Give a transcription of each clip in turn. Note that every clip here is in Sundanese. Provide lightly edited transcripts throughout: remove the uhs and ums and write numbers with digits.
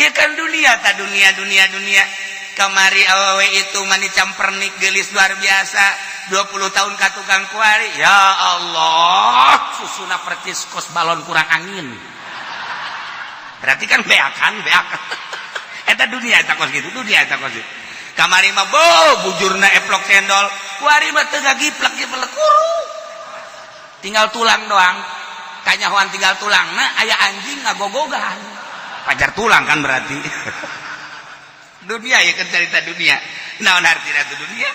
Iya kan, dunia ta, dunia, dunia, dunia. Kamari awewe itu mani campernik, gelis luar biasa, 20 tahun ka tukang. Kuari, ya Allah, susuna percis kos balon kurang angin. Berarti kan beakan, beakan. Eta dunia, eta kos gitu dunia, eta kos gitu. Kamari mah bo bujurna eplok cendol, kuari mah teu ngagiplek giplek, kuru tinggal tulang doang. Kanyahoan tinggal tulang. Nah, aya anjing ngagogogan pajar tulang kan. Berarti dunia ya kan, cerita dunia. Naon artina itu dunia?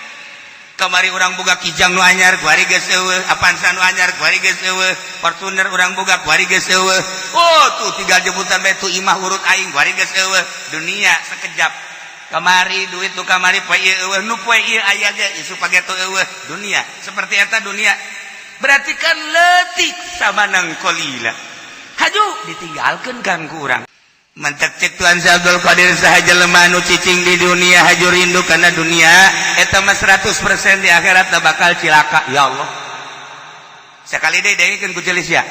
Kamari urang boga Kijang nu anyar, kuari geus euweuh. Avanza nu anyar, kuari geus euweuh. Fortuner urang boga, kuari geus euweuh. Oh, tuh tinggal jemputan bae tuh imah urut aing, kuari geus euweuh. Dunia sekejap. Kamari duit nu kamari, poe ieu euweuh, nu poe ieu aya ge isuk pageto euweuh. Dunia seperti eta dunia. Berarti kan leutik, samanan qalila, haju ditinggalkeun kan ku urang. Mantak cek Tuan Abdul Qadir, saha jelema nu cicing di dunia, haju rindu karena dunia, eta mah 100% di akhirat bakal cilaka. Ya Allah, sekali deui dengekeun ku celis ya.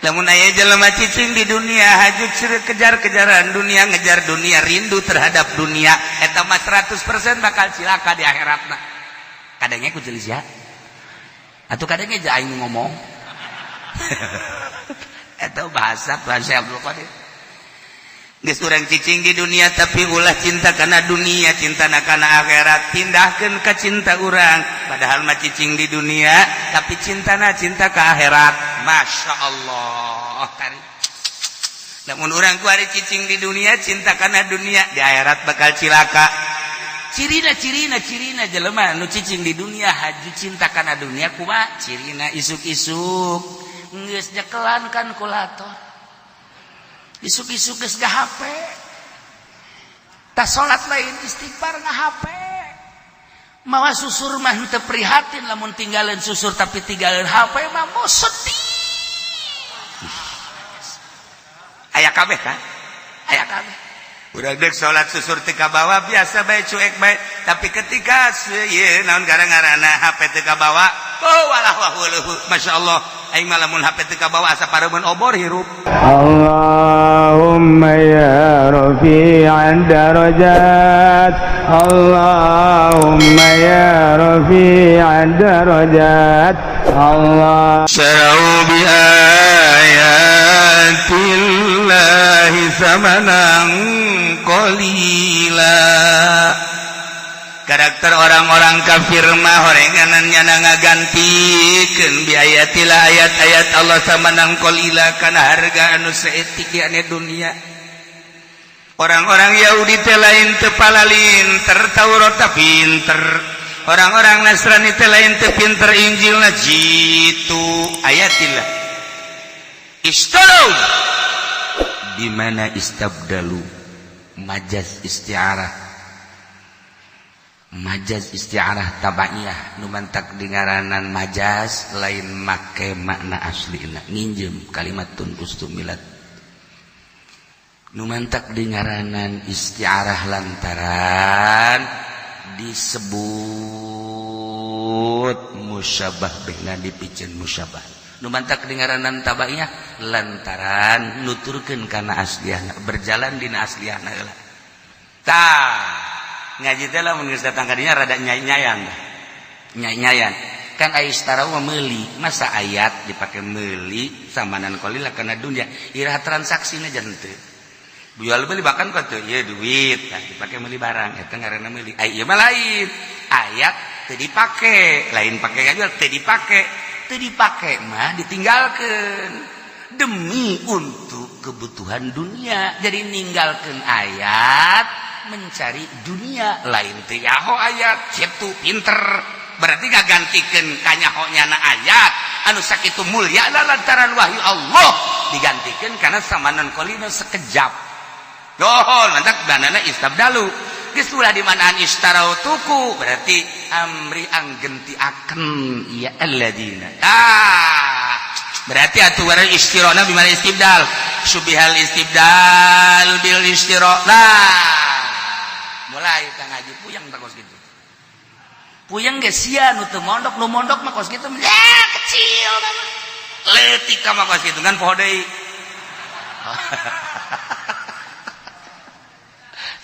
Lamun aya jelema cicing di dunia, haju kejar-kejaran dunia, ngejar dunia, rindu terhadap dunia, eta mah 100% bakal cilaka di akhiratna. Kadangnya ku celis ya, atau kadangnya aja aing ngomong eta bahasa Tuhan Syekh Abdul Qadir. Geus urang cicing di dunia, tapi ulah cinta karena dunia, cinta kana akhirat. Pindahkeun ke cinta urang, padahal mah cicing di dunia, tapi cintana cinta ke akhirat. Masya Allah. Kari namun urang kuari cicing di dunia, cinta karena dunia, di akhirat bakal cilaka. Cirina, cirina, cirina jelema nu cicing di dunia, haju cinta kana dunia, kumaha cirina? Isuk-isuk geus nyekelan kalkulator, isuk-isuk geus HP, tas salat lain, istighfar nga HP, mawa susur mah teu prihatin lamun tinggalin susur, tapi tinggalin HP mah mau sedih. Aya kabeh kan, aya kabeh. Udah dek salat, susur teu kabawa, biasa bae, cuek bae. Tapi ketika ieu naon gara-garana HP teu kabawa, oh walah wah. Masya Allah, aing mah lamun HP teu kabawa asa pareumeun obor hirup. اللهم يا رفيع الدرجات، اللهم يا رفيع الدرجات، الله اشتروا بآيات الله ثمنا قليلا. Karakter orang-orang kafir mah horenganan nyana ngagantikeun biayatillah, ayat-ayat Allah, samanan qalila, kana harga anu saeutik, yakni dunia. Orang-orang Yahudi teh lain teu palalinter Taurat, pinter. Orang-orang Nasrani teh lain teu pinter Injilna, jitu ayatillah. Istarau di mana istabdalu, majaz isti'arah, majaz isti'arah tabaiyah. Nu mantak dingaranan majaz lain make makna aslina, nginjem kalimatun ustumilat. Nu mantak dingaranan isti'arah lantaran disebut musyabah bihna, dipiceun musyabah. Nu mantak dingaranan tabaiyah lantaran nuturkeun kana asliahna, berjalan dina asliahna heula. Tah, ngaji teh lamun geus datang ka dinya rada nyai-nyayan, nyai-nyayan kan. Aya istarau mah meuli, masa ayat dipake meuli samanan qalila kana dunia? Iraha transaksina jangan teu jual beli, bahkan kok tuh ieu duit, nah, dipake meuli barang, eta ngaranna meuli. Ai ieu mah lain, ayat teu dipake, lain pake ngajual, teu dipake. Teu dipake mah ditinggalkeun demi untuk kebutuhan dunia. Jadi ninggalkeun ayat mencari dunia, lain teu yaho ayat kitu pinter. Berarti gak gantikeun kanyaho nyana ayat anu sakitu mulia lantaran wahyu Allah digantikan karena samanan qalila, sekejap. Oh, mantak banana istabdalu. Geus ulah di manaan istarau tuku, berarti amri anggentiaken ya alladzina. Ah, berarti atuh barang istirona bimana istibdal. Syubihal istibdal bil istira. Nah, mulai tang ngaji puyeng tak kos kitu. Puyeng ge sia nu teu mondok, nu mondok mah kos kitu ya kecil mah. Leutik mah kos kitu kan poho deui.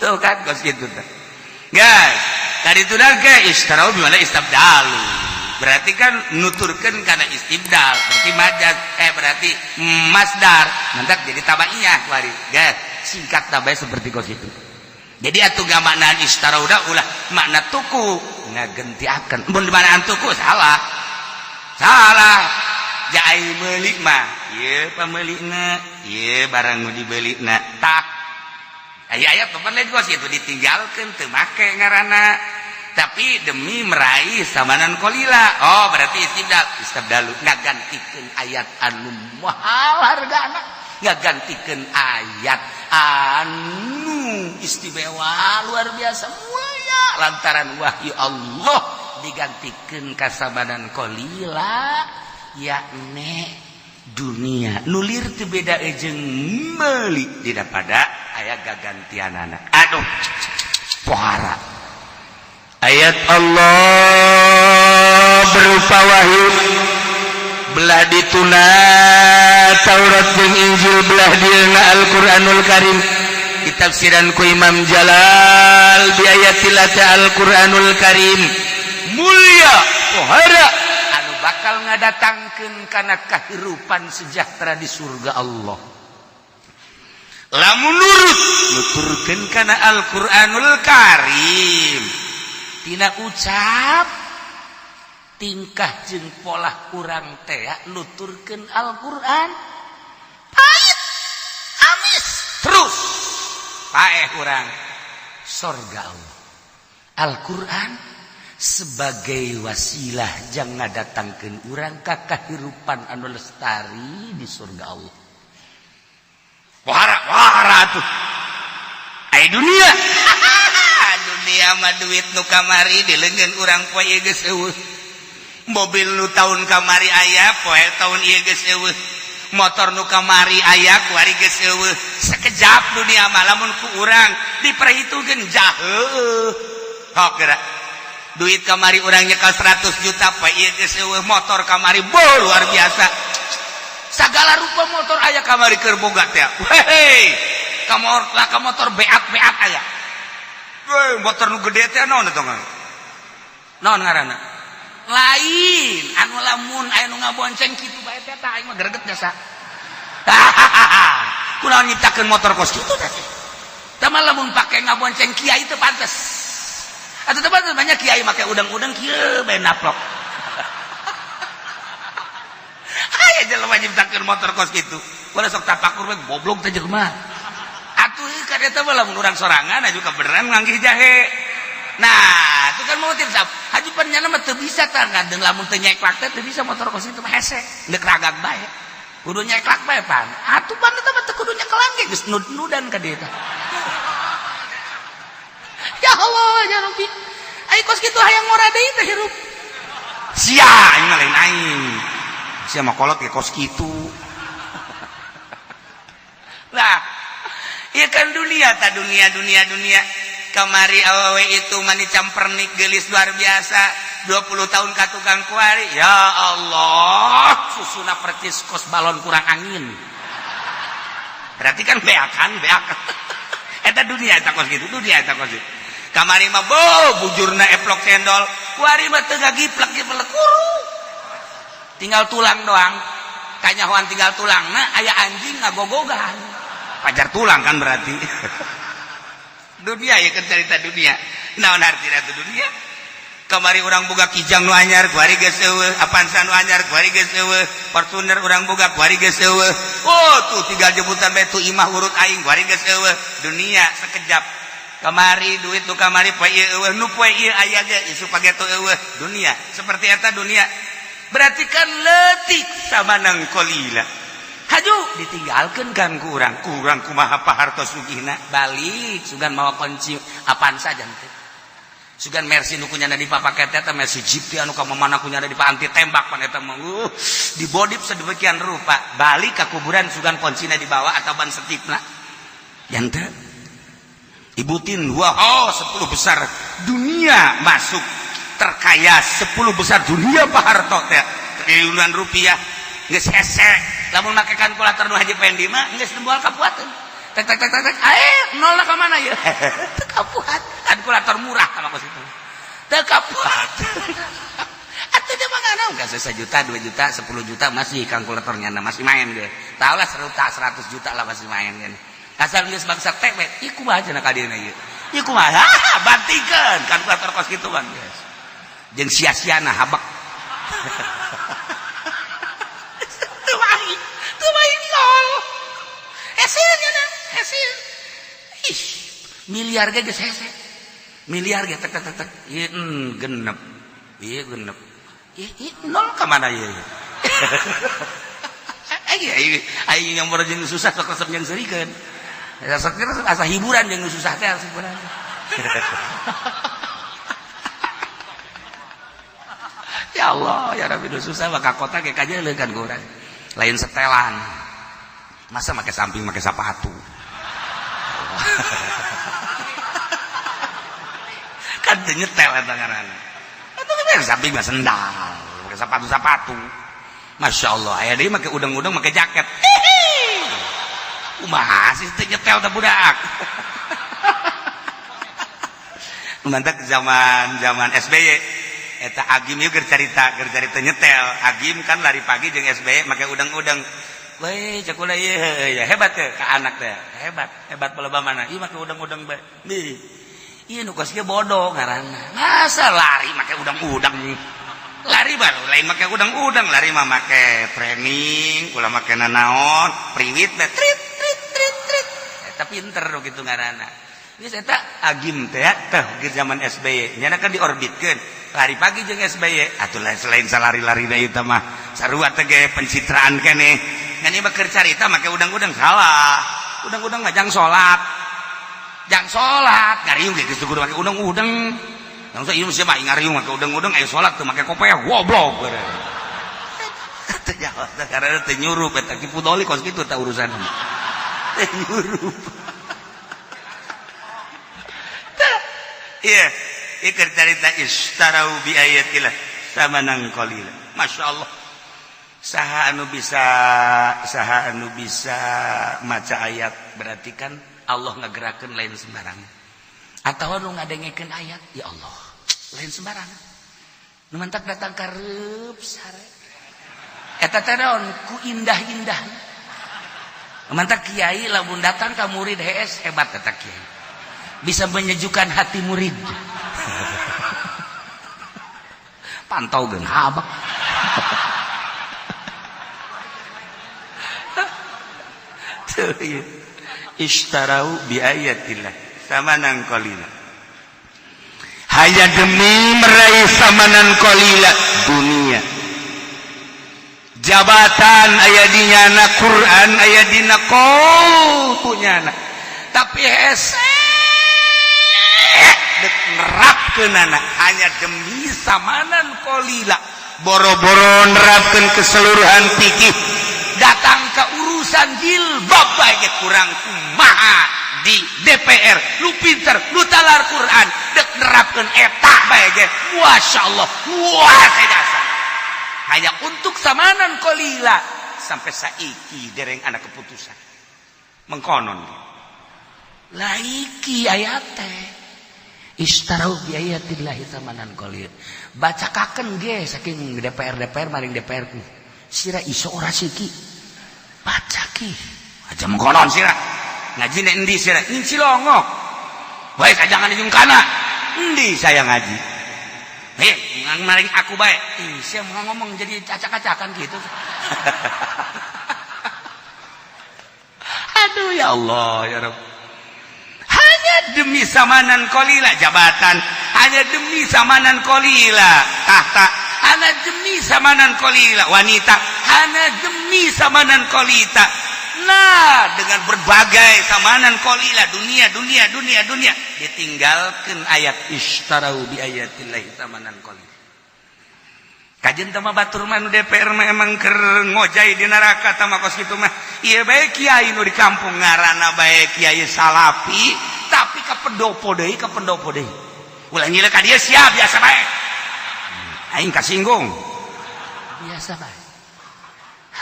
Tuh kan kos gitu tuh. Guys, tadi itu ke ishtarau bimana istabdalu. Berarti kan nuturkan karena istibdal, berarti majaz, berarti masdar. Nanti jadi tabaiyah wari. Guys, singkat tabai seperti kos itu. Jadi atuh gak maknaan ishtarau da ulah makna tuku ngagentiakeun. Mun dimaknaan tuku salah. Salah. Jai meuli mah, ieu pameulina, ieu barang nu dibelina. Tah. Aya ayat papan lain kos itu ditinggalkeun teu make ngaranna. Tapi demi meraih samanan qalila. Oh, berarti istibdal, istabdalu ngagantikeun ayat anu mahal hargana, ngagantikeun ayat anu istimewa luar biasa mulia lantaran wahyu Allah digantikeun kasamanan qalila, yakni dunia nulir teu beda jeung meuli daripada aya gagantianana. Aduh, pohara ayat Allah berupa wahyu, belah dituna Taurat jeung Injil, belah dieuna Al-Qur'anul Karim, ditafsiran ku Imam Jalal bi ayatillah Al-Qur'anul Karim mulia pohara anu bakal ngadatangkeun kana kahirupan sejahtera di surga Allah lamun nurut nuturkeun kana Al-Qur'anul Karim. Tina ucap, tingkah jeung pola urang teh nuturkeun Al-Qur'an, pahit amis terus paeh urang sorga Allah. Al-Qur'an sebagai wasilah jangan datangkan urang ka kahirupan anu lestari di surga Allah. Wara wara tuh. Ai dunia, dunia mah duit nu kamari di leungeun urang poe ieu geus eueuh. Mobil nu tahun kamari aya, poe tahun ieu geus eueuh. Motor nu kamari aya, kuari geus eueuh. Sekejap dunia mah lamun ku urang diperhitungkeun jauh. Hok geura. Duit kamari urang nyekel 100 juta, poe ieu geus eueuh. Motor kamari bo luar biasa. Segala rupa motor aya kamari keur boga teh. Hei, kamor lah ka motor beak-beak aya. Weh, motor nu gede teh naon eta ngaran? Naon ngaranna? Lain, anu lamun aya nu ngabonceng kitu bae teh, tah aing mah greget jasa. Kunaon nyiptakeun motor kos kitu teh? Tah mah lamun pake ngabonceng kiai teu pantes. Atuh teu pantes, banyak kiai make udang-udang kieu bae naplok. Aya jelema nyiptakeun motor kos kitu. Ulah sok tapakur we, goblok teh jelema. Atuh kan eta mah lamun urang sorangan aju kebeneran nganggih jahe. Nah, itu kan mau sap. Haju pan nyana mah teu bisa tah ngadeng lamun teu nyeklak teh teu bisa motor kos kitu mah hese. Deuk ragag bae. Kudu nyeklak bae pan. Atuh pan eta mah teu kudu nyekelan ge geus nud-nudan ka dieu teh. Ya Allah, ya Rabbi. Ai kos kitu hayang ngora deui teh hirup. Sia aing mah lain aing. Sia mah kolot ge kos kitu. Nah, iya kan dunia ta, dunia dunia dunia. Kamari awewe itu mani campernik gelis luar biasa, 20 tahun ka tukang kuari, ya Allah, susuna percis kos balon kurang angin. Berarti kan beakan beak eta dunia eta kos gitu, dunia eta kos gitu. Kamari mah bo bujurna eplok cendol, kuari mah teu ngagiplek giplek kuru, tinggal tulang doang. Kanyahoan tinggal tulang, nah aya anjing ngagogogan pajar tulang kan. Berarti dunia ya kan, cerita dunia naon artina itu dunia. Kamari urang boga Kijang nu anyar, kuari geus eueuh. Avanza nu anyar, kuari geus eueuh. Fortuner urang boga, kuari geus eueuh. Oh, tuh tinggal jemputan bae tuh imah urut aing, kuari geus eueuh. Dunia sekejap. Kamari duit nu kamari, poe ieu eueuh, nu poe ieu aya ge isuk pageto eueuh. Dunia seperti eta dunia. Berarti kan leutik samanang qalila. Haju ditinggalkan kan ku urang, kurang kumaha Pak Harto sugihna, balik sugan mawa kunci Avanza janten sugan Mercy nu kunyana dipapaket eta Mercy Jeep teh anu ka mana kunyana di anti tembak pan eta mah, dibodif sedemikian rupa, balik ke kuburan sugan kuncina dibawa atau ban setipna janten. Ibutin, wah, oh, 10 besar dunia masuk, terkaya 10 besar dunia Pak Harto teh, triliunan rupiah geus hese. Lamun make kalkulator nu Haji Pendi mah geus moal kapuateun. Tek tek tek tek tek. Eh, nol ka mana ya? Teu kapuat. Kalkulator murah sama kos itu. Teu kapuat. Atuh dia mah nganaon ka 1 juta, 2 juta, 10 juta masih kalkulatornya masih main ge. Tahu lah 100 juta lah masih main kan. Asal geus bangsa tek we, ieu kumaha cenah ka dieuna ieu. Ieu kumaha? Bantingkeun kalkulator kos kitu bang. Jeung sia-siana habak. Teu main, teu main nol. Hese nya hese. Ih, miliar ge geus hese. Miliar ge tek tek tek tek. Ieu genep. Ieu genep. Ieu nol ka mana ieu? Aing aing yang baru jeung susah sok resep jeung seurikeun. Sok asa hiburan jeung susah teh asa hiburan. Ya Allah, ya Rabbi, susah maka kota ge kajeleukan ku urang. Lain setelan. Masa make samping make sepatu. Kan teu nyetel eta ngaranna. Eta mah samping mah sendal, make sepatu-sepatu. Masya Allah, aya deui make udang-udang make jaket. Kumaha sih teu nyetel teh budak. Mantak zaman-zaman SBY eta Agim ieu keur carita nyetel. Agim kan lari pagi jeung SBY make udang-udang. Weh, cek ulah ieu ya hebat teh ka anak teh. Hebat, hebat palebah mana? Ieu make udang-udang bae. Nih. Ieu nu kos kieu bodoh ngaranna. Masa lari make udang-udang? Lari baru lain make udang-udang, lari mah make training, ulah make nanaon, priwit teh trit trit trit trit. Eta pinter nu kitu ngaranna. Geus eta Agim teh teh ge zaman SBY, nyana kan diorbitkeun. Lari pagi jeung SBY, atuh selain salari-larina ieu teh mah sarua teh ge pencitraan keneh. Ngan ieu mah keur carita make udang-udang salah. Udang-udang mah jang salat. Jang salat, ngariung ge geus kudu make udang-udang. Langsung ieu mah ngariung make udang-udang aya salat teu make kopeah goblok. Teu jawab teh karena teu nyurup eta Ki Pudoli kos kitu tah urusan. Teu nyurup. Iya, ieu keur carita istarau bi ayatillah samanan qalila. Masya Allah. Saha anu bisa maca ayat berarti kan Allah ngagerakeun lain sembarangan. Atau nu ngadengekeun ayat, ya Allah, lain sembarangan. Nu mantak datang ka reup sare. Eta teh naon ku indah-indah. Nu mantak kiai lamun datang ka murid hees hebat eta kiai. Bisa menyejukkan hati murid. Pantau geun habak. Ishtarau bi ayatillah samanan qalila. Hanya demi meraih samanan qalila dunia. Jabatan aya di nyana, Quran aya dina qol nyana. Tapi hese dek nerapkeunana hanya demi samanan qalila. Boro-boro nerapkeun keseluruhan fikih. Datang ke urusan jilbab bae ge kurang kumaha di DPR lu pinter lu talar Quran dek nerapkeun eta bae ge masyaallah luar biasa. Hanya untuk samanan qalila sampai saiki dereng anak keputusan mengkonon laiki ayat teh istarau bi ayatillahi samanan qalil. Bacakakeun ge saking DPR DPR maring DPR ku sira iso ora siki baca ki aja mengkonon sira ngaji nek endi sira ing Cilongok bae kajangan jeung kana endi saya ngaji maring aku bae ih sia mau ngomong jadi acak-acakan gitu. Aduh ya Allah ya Rabb. Hanya demi samanan qalila jabatan, hanya demi samanan qalila tahta, hanya demi samanan qalila wanita, hanya demi samanan qalita. Nah, dengan berbagai samanan qalila dunia dunia dunia dunia ditinggalkan ayat istarau bi ayatillahi samanan qalila. Kajen teh mah batur mah nu DPR mah emang keur ngojay di neraka tah mah kos kitu mah. Ieu bae kiai nu di kampung ngaranna bae kiai salapi tapi ka pendopo deui ka pendopo deui. Ulah nyileuh ka dieu sia biasa bae. Aing kasinggung. Biasa bae.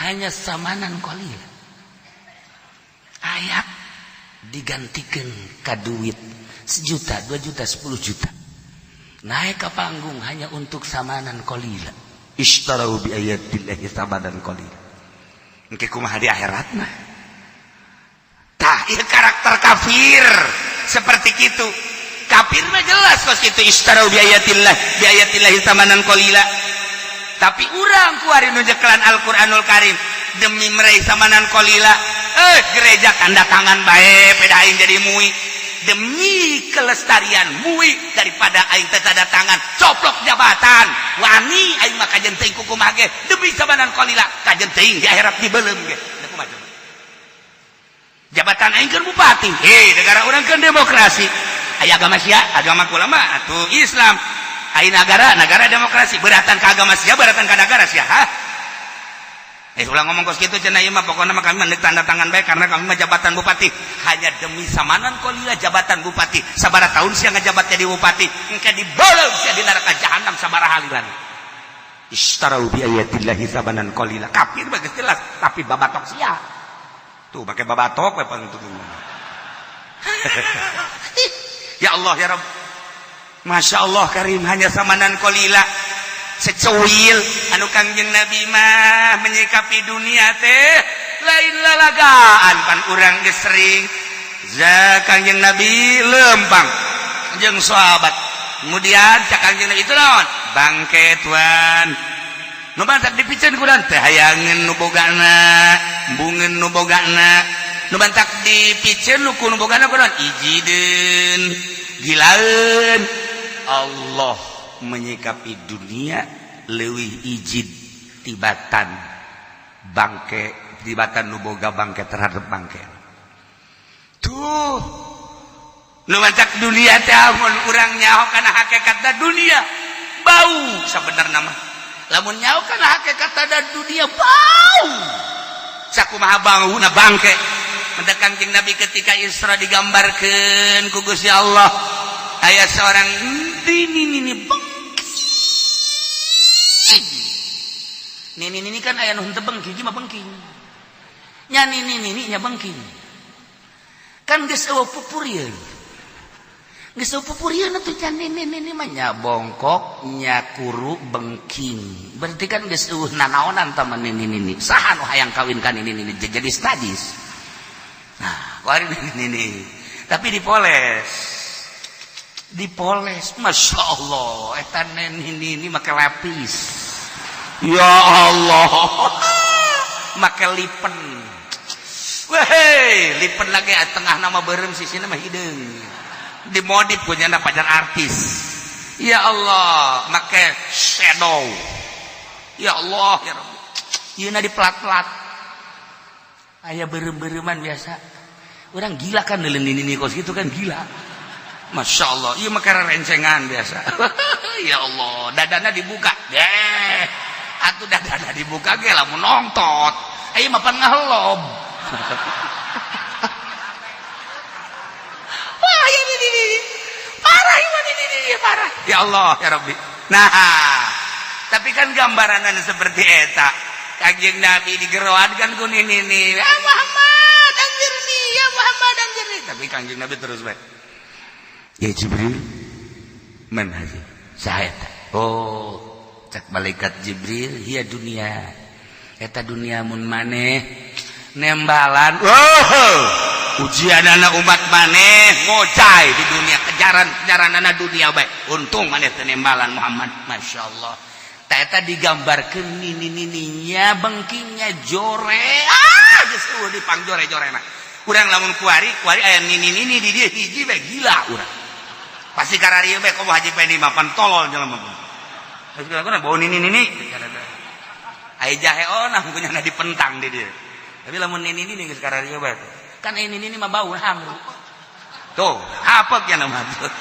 Hanya samanan qalil. Ayat Digantikan ka duit sejuta, 2 juta, 10 juta, naik ke panggung hanya untuk samanan qalila. Ishtarau bi ayatillahi samanan qalila. Engke kumaha di akhirat mah? Tah, ieu karakter kafir seperti itu. Kafir mah jelas kos kitu, ishtarau bi ayatillahi samanan qalila. Tapi urang kuari nu nyekelan Al-Qur'anul Karim demi meraih samanan qalila, gereja tanda tangan bae peda aing jadi MUI demi kelestarian MUI, daripada aing teu tanda tangan coplok jabatan. Wani aing mah kajen teuing kukumaha ge demi samanan qalila, kajen teuing di akhirat dibeuleum ge. Da kumaha coba? Jabatan aing kan bupati. Hei, negara urang kan demokrasi. Aya agama sia, agama kula mah atuh Islam. Aya negara, negara demokrasi, beratan ke agama sia, beratan ke negara sia, ha? Ulah ngomong kos kitu cenah, ieu mah pokokna mah kami mah tanda tangan bae karena kami mah jabatan bupati hanya demi samanan qalila. Jabatan bupati sabaraha tahun sia ngajabat jadi bupati? Engke dibeuleum sia di neraka jahanam sabaraha lilan. Ishtarau bi ayatillahi samanan qalila. Kafir mah geus jelas, tapi babatok sia tuh pakai babatok we pang tuh. Ya Allah, ya Rabb, Masya Allah Karim, hanya samanan qalila, secuil. Anu Kangjeng Nabi mah menyikapi dunia teh lain lalagaan. Pan urang geus sering za Kangjeng Nabi lempang jeung sahabat, kemudian cak Kangjeng Nabi, "Itu naon?" "Bangke, tuan." Nu mantak dipiceun ku teh hayangeun nu bogana, embungeun nu bogana. Nu mantak dipiceun nu ku nu bogana kunaon? Ijideun, gilaeun. Allah menyikapi dunia leuwih ijid tibatan bangke, tibatan nu boga bangke terhadap bangke tuh. Nu mancak dunia teh amun urang nyaho kana hakikatna, dunia bau. Sabenerna mah lamun nyaho kana hakikatna, dunia bau. Sakumaha bauna bangke? Mendak Kangjeng Nabi ketika Isra digambarkeun ku Gusti Allah, aya seorang ini ini bengking. Nini nini kan aya nu henteu bengking, mah bengking nya. Nini nini nya bengking kan geus eueuh pupurieun, geus eueuh pupurieun atuh can. Nini nini mah nya bongkok, nya kuru, bengking, berarti kan geus eueuh nanaonan tah nini nini. Saha nu hayang kawin ka nini nini jadi sadis? Nah, kuari nini nini tapi dipoles, dipoles, masya Allah, eta nini nini make lapis, ya Allah, make lipen. Weh, lipen lagi tengah nama beureum, sisina mah hideung, dimodif punya pacar artis. Ya Allah, make shadow. Ya Allah, ya Rabbi, ieu di plat-plat aya beureum-beureuman biasa. Orang gila kan neuleun nini kos gitu kan, gila. Masya Allah, iya mah rencengan biasa. Ya Allah, dadana dibuka deh atuh, dadana dibuka ge lamun nongtot ayo mah pan ngahelob. Wah, ini ini parah ini ini parah. Ya Allah, ya Rabbi. Nah, tapi kan gambaran seperti eta, Kanjeng Nabi digeroan kan ku nini nih, "Ya Muhammad, anjirni, ya Muhammad, anjirni." Tapi Kanjeng Nabi terus baik, "Ya Jibril, man hazi?" "Saya." Oh, cak malaikat Jibril, "Hiya dunia." Eta dunia mun maneh nembalan. Oh, ujian anak umat maneh ngocai di dunia, kejaran kejaran anak dunia baik. Untung maneh teu nembalan, Muhammad. Masya Allah, eta digambarkeun nini nininya bengkingnya jore. Ah, geus eueuh dipangjore jorena. Urang lamun kuari kuari aya nini nini di dieu hiji bae, gila urang pasti. Kararieu bae komo Haji Pendi mah, pan tolol jelema. Geus bau nini nini aya jahe onah punya dipentang di dieu. Tapi lamun nini nini geus kararieu bae kan, ini nini mah bau hangru tuh, apek ya nama tuh.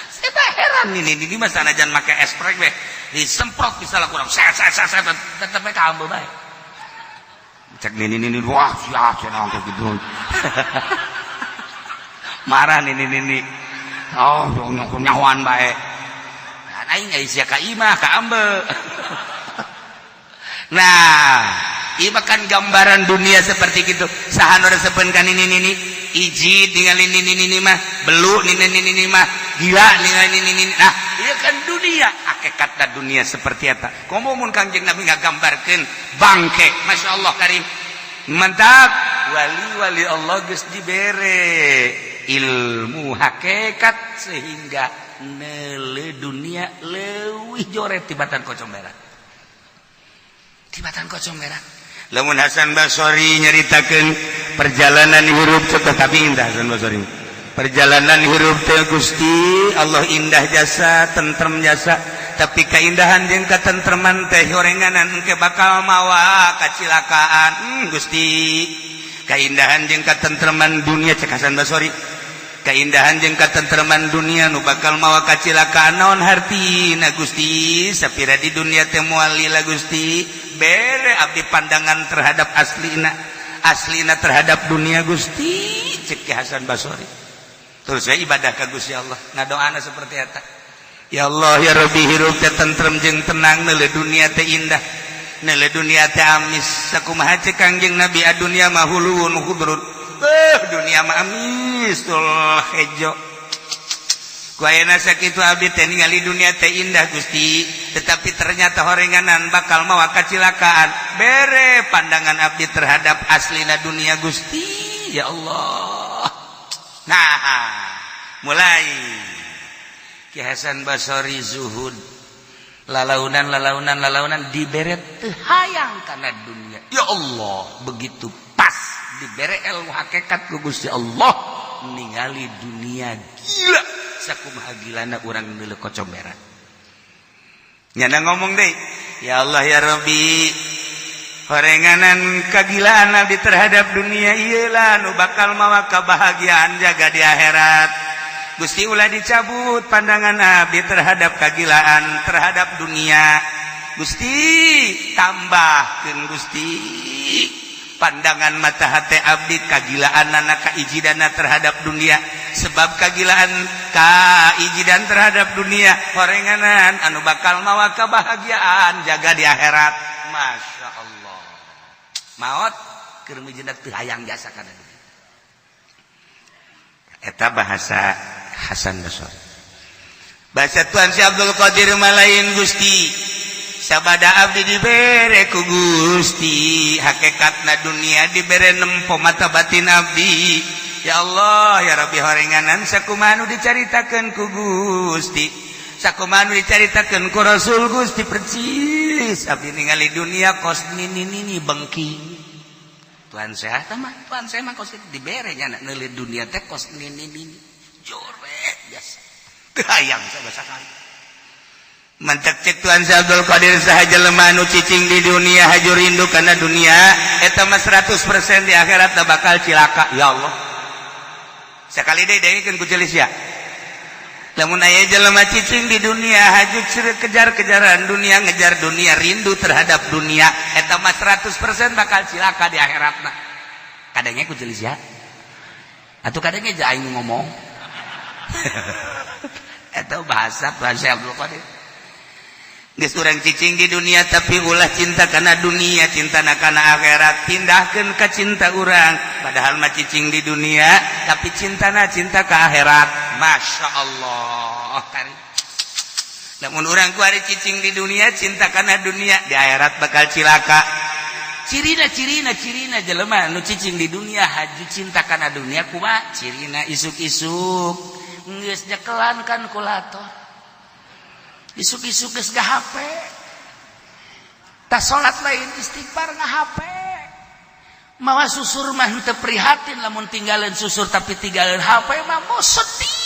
Saya heran, ini ini mah sanajan make esprek be disemprot misalnya kurang set set set set, tetep bae kambe bae. Cek nini nini, "Wah, siap cenah," gitu. Marah nini nini, "Oh, nyahoan bae." Nah, aing aya sia ka imah ka ambe. Nah, Ieu kan gambaran dunia seperti gitu. Saha nu resepeun ka nini-nini? Iji ningali nini-nini mah, belu nini-nini mah, gila ningali nini-nini. Nah, ieu kan dunia, hakikatna dunia seperti eta. Komo mun Kangjeng Nabi ngagambarkeun bangke, Masya Allah karim. Mantap, wali-wali Allah geus dibere ilmu hakikat sehingga neuleu dunia leuwih joret tibatan kocong berak. Tibatan kocong berak. Lamun Hasan Basori nyaritakeun perjalanan hirup, tetapi indah Hasan Basori. Perjalanan hirup teh, Gusti Allah, indah jasa, tentrem jasa, tapi keindahan jeung katentreman teh horenganan engke bakal mawa kacilakaan. Gusti, keindahan jeung katentreman dunia, cek Hasan Basori, keindahan jeung katentreman dunia nu bakal mawa kacilakaan naon hartina, Gusti? Sapira di dunia teh moal lila, Gusti. Bere abdi pandangan terhadap aslina, aslina terhadap dunia, Gusti, cek Hasan Basori. Terus saya ibadah ka Gusti Allah, ngadoana seperti eta, ya Allah, ya Rabbi, hirup teh tentrem jeung tenang, neuleu dunia teh indah, neuleu dunia teh amis. Sakumaha cek Kangjeng Nabi, adunya mah huluwun khudrun. Dunia mah amis tul hejo. Ku ayeuna sakitu abdi teh ningali dunia teh indah, Gusti, tetapi ternyata horenganan bakal mawa kacilakaan. Bere pandangan abdi terhadap aslina dunia, Gusti, ya Allah. Nah, mulai Ki Hasan Basori zuhud, lalaunan, lalaunan, lalaunan, dibere teu hayang kana dunia. Ya Allah, begitu pas dibere ilmu hakikat ku Gusti Allah, ningali dunia gila sakumaha gilana urang neuleu kocong berak. Nyana ngomong deh, ya Allah, ya Rabbi, horenganan kagilaan abdi terhadap dunia iyalah nu bakal mawa kebahagiaan jaga di akhirat. Gusti, ulah dicabut pandangan abdi terhadap kagilaan terhadap dunia. Gusti, tambahkeun, Gusti, pandangan mata hati abdi, kagilaan anak kaijidana terhadap dunia, sebab kagilaan kaijidan terhadap dunia horenganan anu bakal mawa kebahagiaan jaga di akhirat. Masya Allah, maot keur mijeundak teu hayang jasa kana dunia. Eta bahasa Hasan Basri. Bahasa Tuan Syekh Abdul Qadir malain, Gusti, sabada abdi dibere ku Gusti hakikatna dunia, dibere nempo mata batin abdi, ya Allah, ya Rabbi, horenganan sakumaha nu dicaritakeun ku Gusti, sakumaha nu dicaritakeun ku Rasul Gusti, percis abdi ningali dunia kos nini nini bengking. Tuhan saya mah, Tuhan saya mah kos dibere nya neuleu dunia teh kos nini nini joret biasa, teu hayang sama sakali. Mantak cek Tuhan Abdul Qadir, saha jelema nu cicing di dunia, haju rindu kana dunia, eta mah 100% di akhirat bakal cilaka. Ya Allah, sekali deui dengekeun ku celis ya. Lamun aya jelema cicing di dunia, haju kejar-kejaran dunia, ngejar dunia, rindu terhadap dunia, eta mah 100% bakal cilaka di akhiratna. Kadangnya ku celis ya atau kadangnya aja aing ngomong. Eta bahasa bahasa Abdul Qadir. Geus urang cicing di dunia, tapi ulah cinta kana dunia, cinta kana akhirat. Pindahkeun ka cinta urang, padahal mah cicing di dunia tapi cintana cinta ke akhirat. Masya Allah kari. Lamun urang kuari cicing di dunia, cinta kana dunia, di akhirat bakal cilaka. Cirina, cirina, cirina jelema nu cicing di dunia, haju cinta kana dunia kumaha cirina? Isuk-isuk geus nyekelan kalkulator, isuk-isuk geus HP, tas salat lain istighfar, nga HP, mawa susur mah teu prihatin lamun tinggalin susur, tapi tinggalin HP mah mau sedih.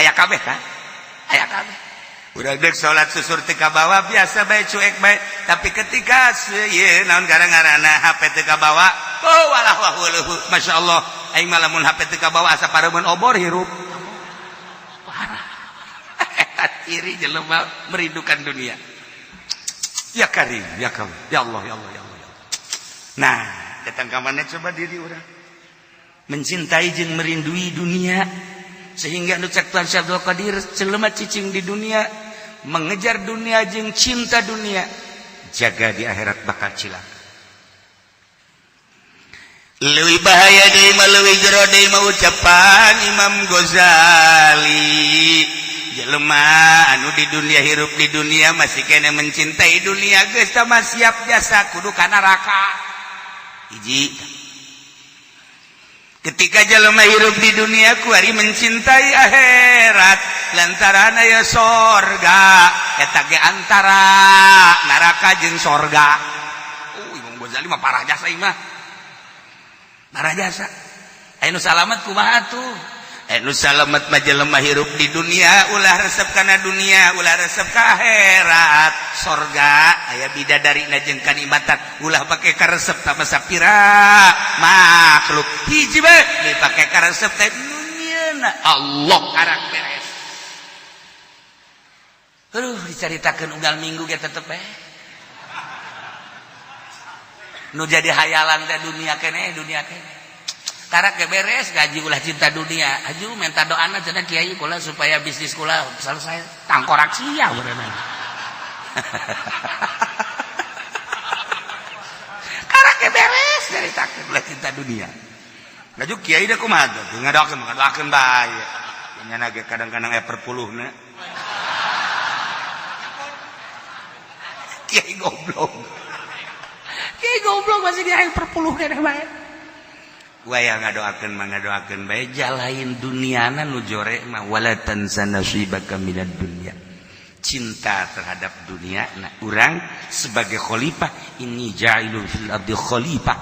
Aya kabeh kan, aya kabeh. Udah dek salat susur teu kabawa, biasa bae, cuek bae, tapi ketika ieu naon gara-garana HP teu kabawa, oh walah wah weuh, Masya Allah, aing mah lamun HP teu kabawa asa pareumeun obor hirup. Parah eta ciri jelema merindukan dunia. Ya Karim, ya Karim, ya Allah, ya Allah, ya Allah, ya Allah. Nah, datang ka mana coba diri urang mencintai jeung merindui dunia, sehingga nu cek Tuhan Syekh Abdul Qadir, jelema cicing di dunia, mengejar dunia jeung cinta dunia. Jaga di akhirat bakal cilaka. Leuwih bahaya deui mah, leuwih jero deui mah, ucapan Imam Ghazali, jelema anu di dunia, hirup di dunia, masih kena mencintai dunia, geus mah siap jasa kudu ka neraka. Hiji, ketika jelema hirup di dunia kuari mencintai akhirat lantaran aya sorga, eta ge antara neraka jeung sorga. Imam Ghazali mah parah jasa ieu mah, parah jasa. Aya nu salamet kumaha tuh? Nu salamet mah jelema hirup di dunia ulah resep kana dunia, ulah resep ka akhirat. Sorga aya bidadari na jeung kanikmatan, ulah pake karesep tama sapira makhluk. Hiji bae dipake karesep teh nu nyieuna Allah, karak beres. Aduh, dicaritakeun unggal minggu ge tetep bae nu jadi hayalan teh dunia keneh, dunia keneh. Karak ge beres gaji, ulah cinta dunia. Aju minta doana cenah, "Kiai, kula supaya bisnis kula selesai." Tangkorak sia berenang. Karak ge beres, caritakeun ulah cinta dunia. Ngaju kiai deh kumaha tuh? Ngadoakeun, ngadoakeun bae. Nya ge kadang-kadang aya perpuluhna. Kiai goblok. Kiai goblok masih dia perpuluh keneh bae. Waya ngadoakeun mah ngadoakeun bae, jalain duniana nu jore mah wala tansa nasibaka minad dunya. Cinta terhadap dunia, nah urang sebagai khalifah, inni ja'ilun fil ardi khalifah,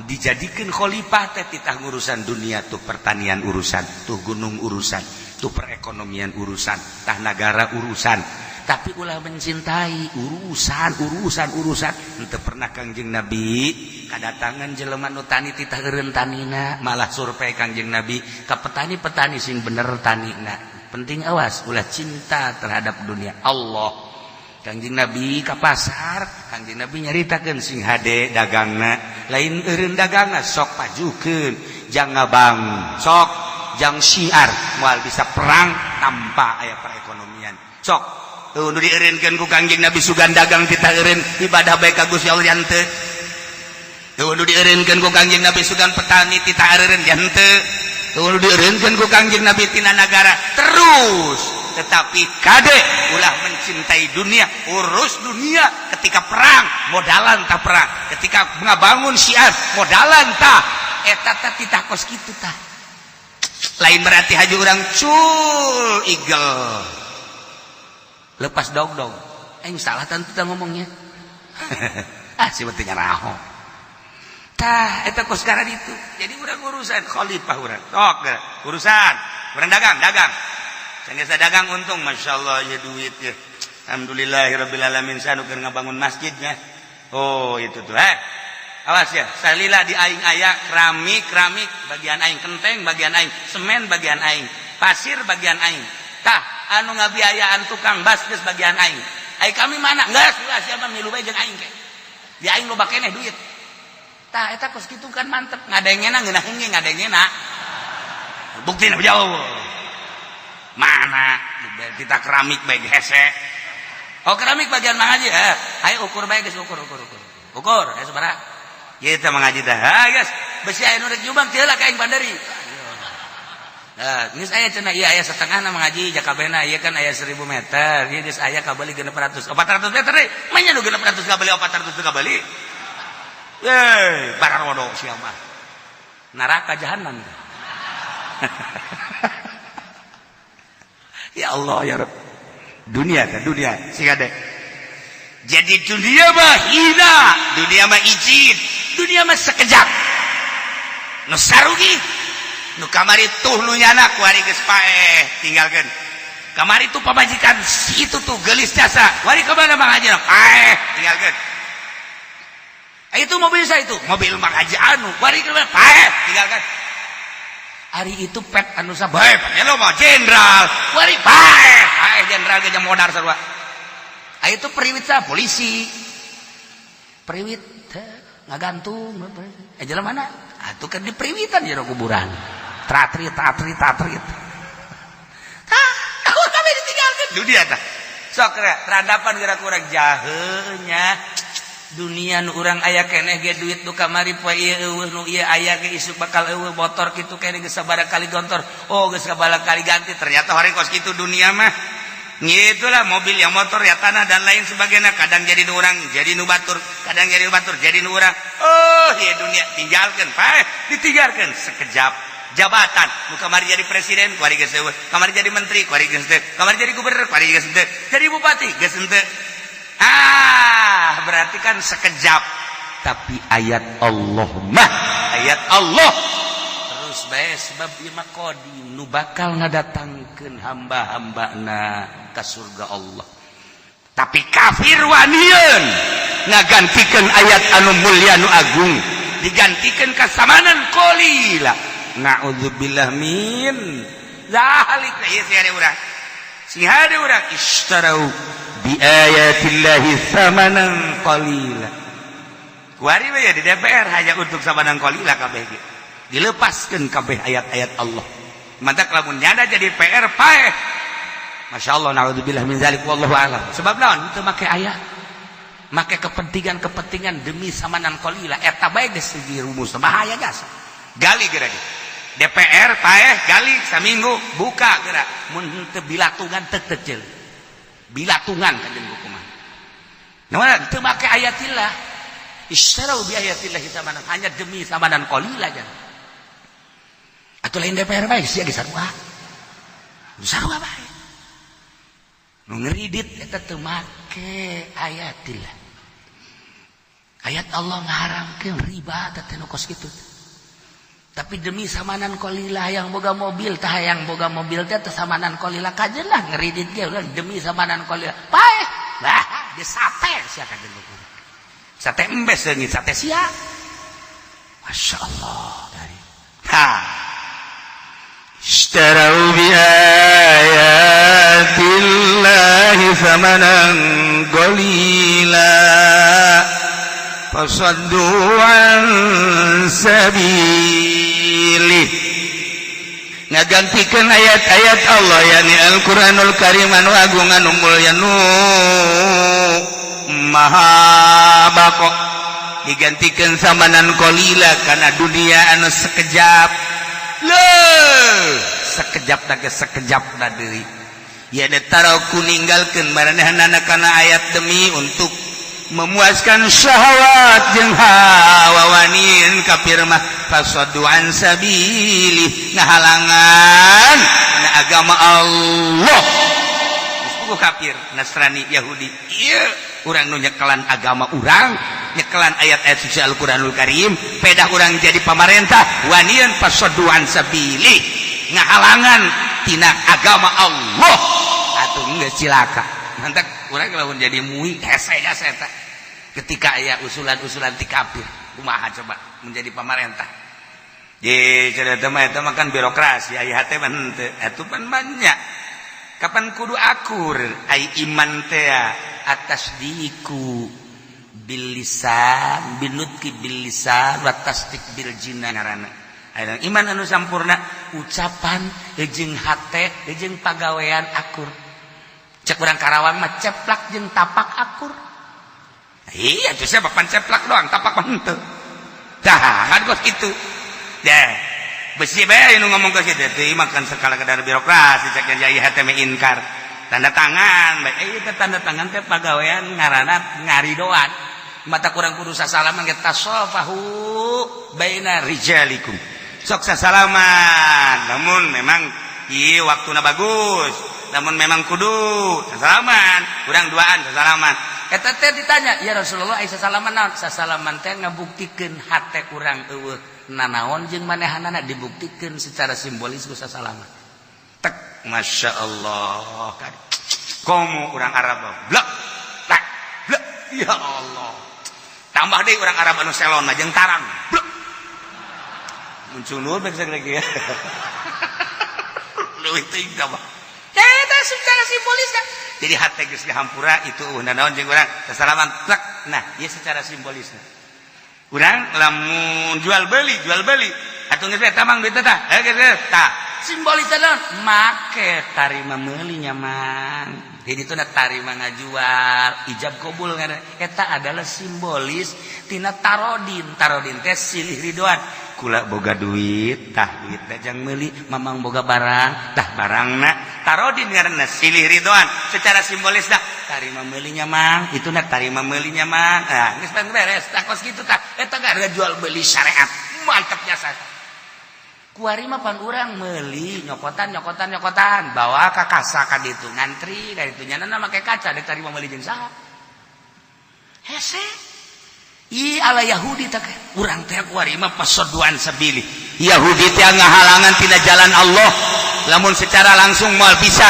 dijadikan khalifah teh titah ngurusan dunia tuh, pertanian urusan tuh, gunung urusan tuh, perekonomian urusan tah, negara urusan, tapi ulah mencintai urusan urusan urusan. Henteu pernah Kangjeng Nabi kadatangan jelema nu tani titah eureun tanina, malah survei Kangjeng Nabi ka petani-petani sing bener tanina. Penting, awas, ulah cinta terhadap dunia. Allah, Kangjeng Nabi ka pasar, Kangjeng Nabi nyaritakeun sing hade dagangna, lain eureun dagangna, sok pajukeun jang ngabang, sok jang syiar, moal bisa perang tanpa aya perekonomian. Sok tuh nu dieureunkeun ku Kangjeng Nabi, sugan dagang kita eureun ibadah bae ka Gusti Allah henteu. Tuh nu dieureunkeun ku Kangjeng Nabi, sugan petani tita eureun henteu. Tuh nu dieureunkeun ku Kangjeng Nabi tina nagara terus, tetapi kade ulah mencintai dunia. Urus dunia, ketika perang modalan tah, perang ketika ngabangun syiar modalan tah, eta tah titah kos kitu tah. Lain berarti haji urang cul igel lepas dog dog, eh salah tentu kita ngomongnya. Ah, si pentingnya raho tah eta kos sekarang itu. Jadi urang urusan khalifah, urang sok urusan urang dagang, dagang saya dagang untung, masya Allah ya, duit ya, alhamdulillahirabbil alamin, saya keur ngabangun masjidnya. Oh, itu tuh, eh awas ya, salila di aing aya keramik, keramik bagian aing, kenteng bagian aing, semen bagian aing, pasir bagian aing. Tah anu ngabiayaan tukang bas geus bagian aing. Ai kami mana geus lah, siapa milu bae jeung aing ke di aing loba keneh duit. Tah eta kos kitu kan mantep ngadengena, ngeunaheun ge ngadengena, buktina jauh mana kita keramik bae hese. Oh, keramik bagian Mang Haji, eh ayo ukur bae geus, ukur ukur ukur ukur, ayo sabaraha kita Mang Haji tah. Ha geus besi aya nu rek nyumbang teu lah ka aing bandari. Nah, geus aya cenah ieu aya setengah na Mang Haji jakabena ieu kan aya 1000 meter. Ieu geus aya kabeli 600. 400 meter deui. Manya nu 600 kabeli, 400 kabeli. Yeay, bararodo sia mah. Neraka jahanam. Ya Allah ya Rabb. Dunia kan dunia sing ade. Jadi dunia mah hina, dunia mah izin, dunia mah sekejap. Nu sarugi nu kamari tuh nu nyana kuari geus paeh tinggalkeun. Kamari tuh pamajikan si itu tuh geulis jasa, wari ka mana Mang Haji paeh tinggalkeun. Itu mobil saya, itu mobil Mang Haji anu wari ka mana paeh tinggalkan. Ari itu pet anu sabae lo mah jenderal wari paeh paeh, jenderal ge modar sarua. Ah, itu periwit sa polisi periwit ngagantung eh jalan mana atuh kan di periwitan jero kuburan tratri tratri tatrit. Tah kami ditinggalkan dunia tah. Sok terhadapan gerak kurang jahenya. Dunia nu urang aya keneh ge, duit nu kamari poe ieu euweuh, nu ieu aya ge isuk bakal euweuh. Motor kitu keneh geus sabaraha kali gontor, oh, geus sabaraha kali ganti. Ternyata hari kos kitu dunia mah. Itulah mobil yang motor ya, tanah dan lain sebagainya. Kadang jadi nu urang, jadi nu batur, kadang jadi nu batur, jadi nu urang. Oh iya, dunia tinggalkan, Pak, ditinggalkan sekejap. Jabatan nu kamari jadi presiden, kuari geus euweuh. Kamari jadi menteri, kuari geus teu. Kamari jadi gubernur, kuari geus teu. Jadi bupati geus henteu. Ah, berarti kan sekejap. Tapi ayat Allah mah ayat Allah terus bae, sebab ieu mah qadim, nu bakal ngadatangkeun hamba-hambana ka surga Allah. Tapi kafir wanian ngagantikeun ayat anu mulia, nu agung, digantikan ka samanan qalila. Na'udzubillah min zalik. Ieu sih ada urang, sing hade urang, ishtarau bi ayatillahi samanan qalila. Kuari we di DPR hanya untuk samanan qalila kabeh ge dilepaskeun kabeh ayat-ayat Allah. Mantak lamun nyada jadi PR paeh. Masya Allah, na'udzubillah min zalik, wallahu a'lam. Sebab naon? Teu make ayat, make kepentingan-kepentingan demi samanan qalila. Eta bae geus segi rumus bahaya jasa. Gali geura ge DPR paeh, gali saminggu, buka geura. Mun teu bilatungan, teu teu bilatungan kanjeng hukuman. Nah, teu make ayatillah. Istarau bi ayatillahi samanan, hanya demi samanan qalila aja. Atuh lain DPR bae sia ge, sarua. Sarua bae. Nu ngeridit eta teu make ayatillah. Ayat Allah ngaharamkeun riba teh nu kos kitu. Tapi demi samanan qalila, yang boga mobil tah, yang boga mobil teh teh samanan qalila kajen lah, ngeridit ge demi samanan qalila paeh. Lah, di sate sia kajen hukum. Sate embes leungit sate sia. Masya Allah dari. Ha. اشتروا بآيات الله ثمنا قليلا فصدوا عن سبيله. Ngagantikan ayat-ayat Allah, yakni Al-Qur'anul Karim anu agung, anu mulya, nu maha bako, digantikan samanan qalila karena dunia anu sekejap. Leuh, sekejap na ge, sekejap na deui. Ya, taraku ninggalkeun maranehna kana ayat demi untuk memuaskan syahwat jeung hawa. Wanian kafir mah fasadu an sabili, ngahalangan na agama Allah. Geus puguh kafir Nasrani Yahudi ieu, urang nu nyekelan agama urang, nyekelan ayat-ayat suci Al-Qur'anul Karim, pedah urang jadi pamarentah, wanian fasadu an sabili, ngahalangan tina agama Allah. Atuh geus cilaka. Mantak urang lamun jadi MUI hese jasa eta ketika aya usulan-usulan ti kafir. Kumaha coba menjadi pamarentah? Ye, cenah mah eta mah kan birokrasi, aya hate mah henteu. Atuh pan banyak. Kapan kudu akur ai iman teh? At-tasdiku bil lisan, binutqi bil lisan wa tasdik bil jinan ngaranna. Aya iman anu sampurna, ucapan jeung hate jeung pagawean akur. Cek urang Karawang mah, ceplak jeung tapak akur. Iya tuh, siapa pan ceplak doang, tapak mah henteu. Dah kan kos kitu deh, besi bae nu ngomong ke situ teh mah kan skala kadar birokrasi. Cek yang jaya hate mah inkar tanda tangan bae. Eh, teh tanda tangan teh pagawean ngaranna ngaridoan. Mata kurang kudu sasalaman ge, tasofahu baina rijalikum, sok sasalaman. Namun memang ieu waktuna bagus, namun memang kudu sasalaman, kurang duaan sasalaman. Eta teh ditanya, "Ya Rasulullah, ai sasalaman naon?" Sasalaman teh ngabuktikeun hate urang euweuh nanaon jeung manehanana, dibuktikeun secara simbolis ku sasalaman. Tek, Masya Allah kan komo urang Arab, blek blek blek. Ya Allah, tambah deui urang Arab anu selon jeung tarang, blek muncul nur bae lagi ya, leuwih teuing tambah. Eta secara simbolis kan. Jadi hate geus dihampura itu naon jeung urang sasalaman plek. Nah, ieu secara simbolisna. Urang lamun jual beli atuh geus tamang duit tah. Eh, geus tah. Simbolis naon? Make tarima meuli nya, Mang. Jadi itu tarima ngajual, ijab kabul, eta adalah simbolis tina tarodin. Tarodin teh silih ridoan. Kula boga duit, tah duit jang meuli. Mamang boga barang, tah barangna. Tarodin karena silih ridoan secara simbolis dah. Tarima meulinya, Mang, itu nak tarima meulinya, Mang. Nah, geus beres tah, kos kitu tah. Eta gak ada jual beli syariat, mantap jasa. Kuari mah pan urang meuli nyokotan, nyokotan, nyokotan, bawa ka kasa ka ditu, ngantri ka ditu, nyana make kaca dek tarima meuli jeung saha. Hese. Ih, ala Yahudi tak urang teh kuari mah فصدوا عن سبيل. Yahudi teh ngahalangan tina jalan Allah. Lamun secara langsung moal bisa,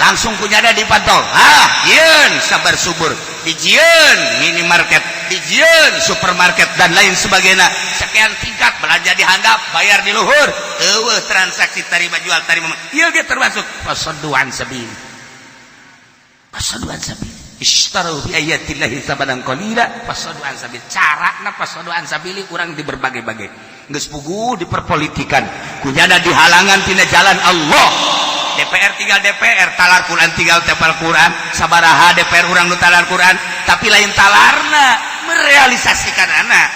langsung kunyada dipantau. Ah, yeun sabar subur, dijieun minimarket, dijieun supermarket, dan lain sebagainya. Sekian tingkat, belanja di handap, bayar di luhur, eueuh transaksi tarima jual, tarima. Ieu ge termasuk فصدوا عن سبيل. فصدوا عن سبيل. اشتروا بآيات الله ثمنا قليلا فصدوا عن سبيل. Carana فصدوا عن سبيل urang di berbagai-bagai. Geus puguh diperpolitikan, kunyana dihalangan tina jalan Allah. DPR tinggal DPR, talar Quran tinggal tepal Quran. Sabaraha DPR urang nu talar Quran, tapi lain talarna, merealisasikan anak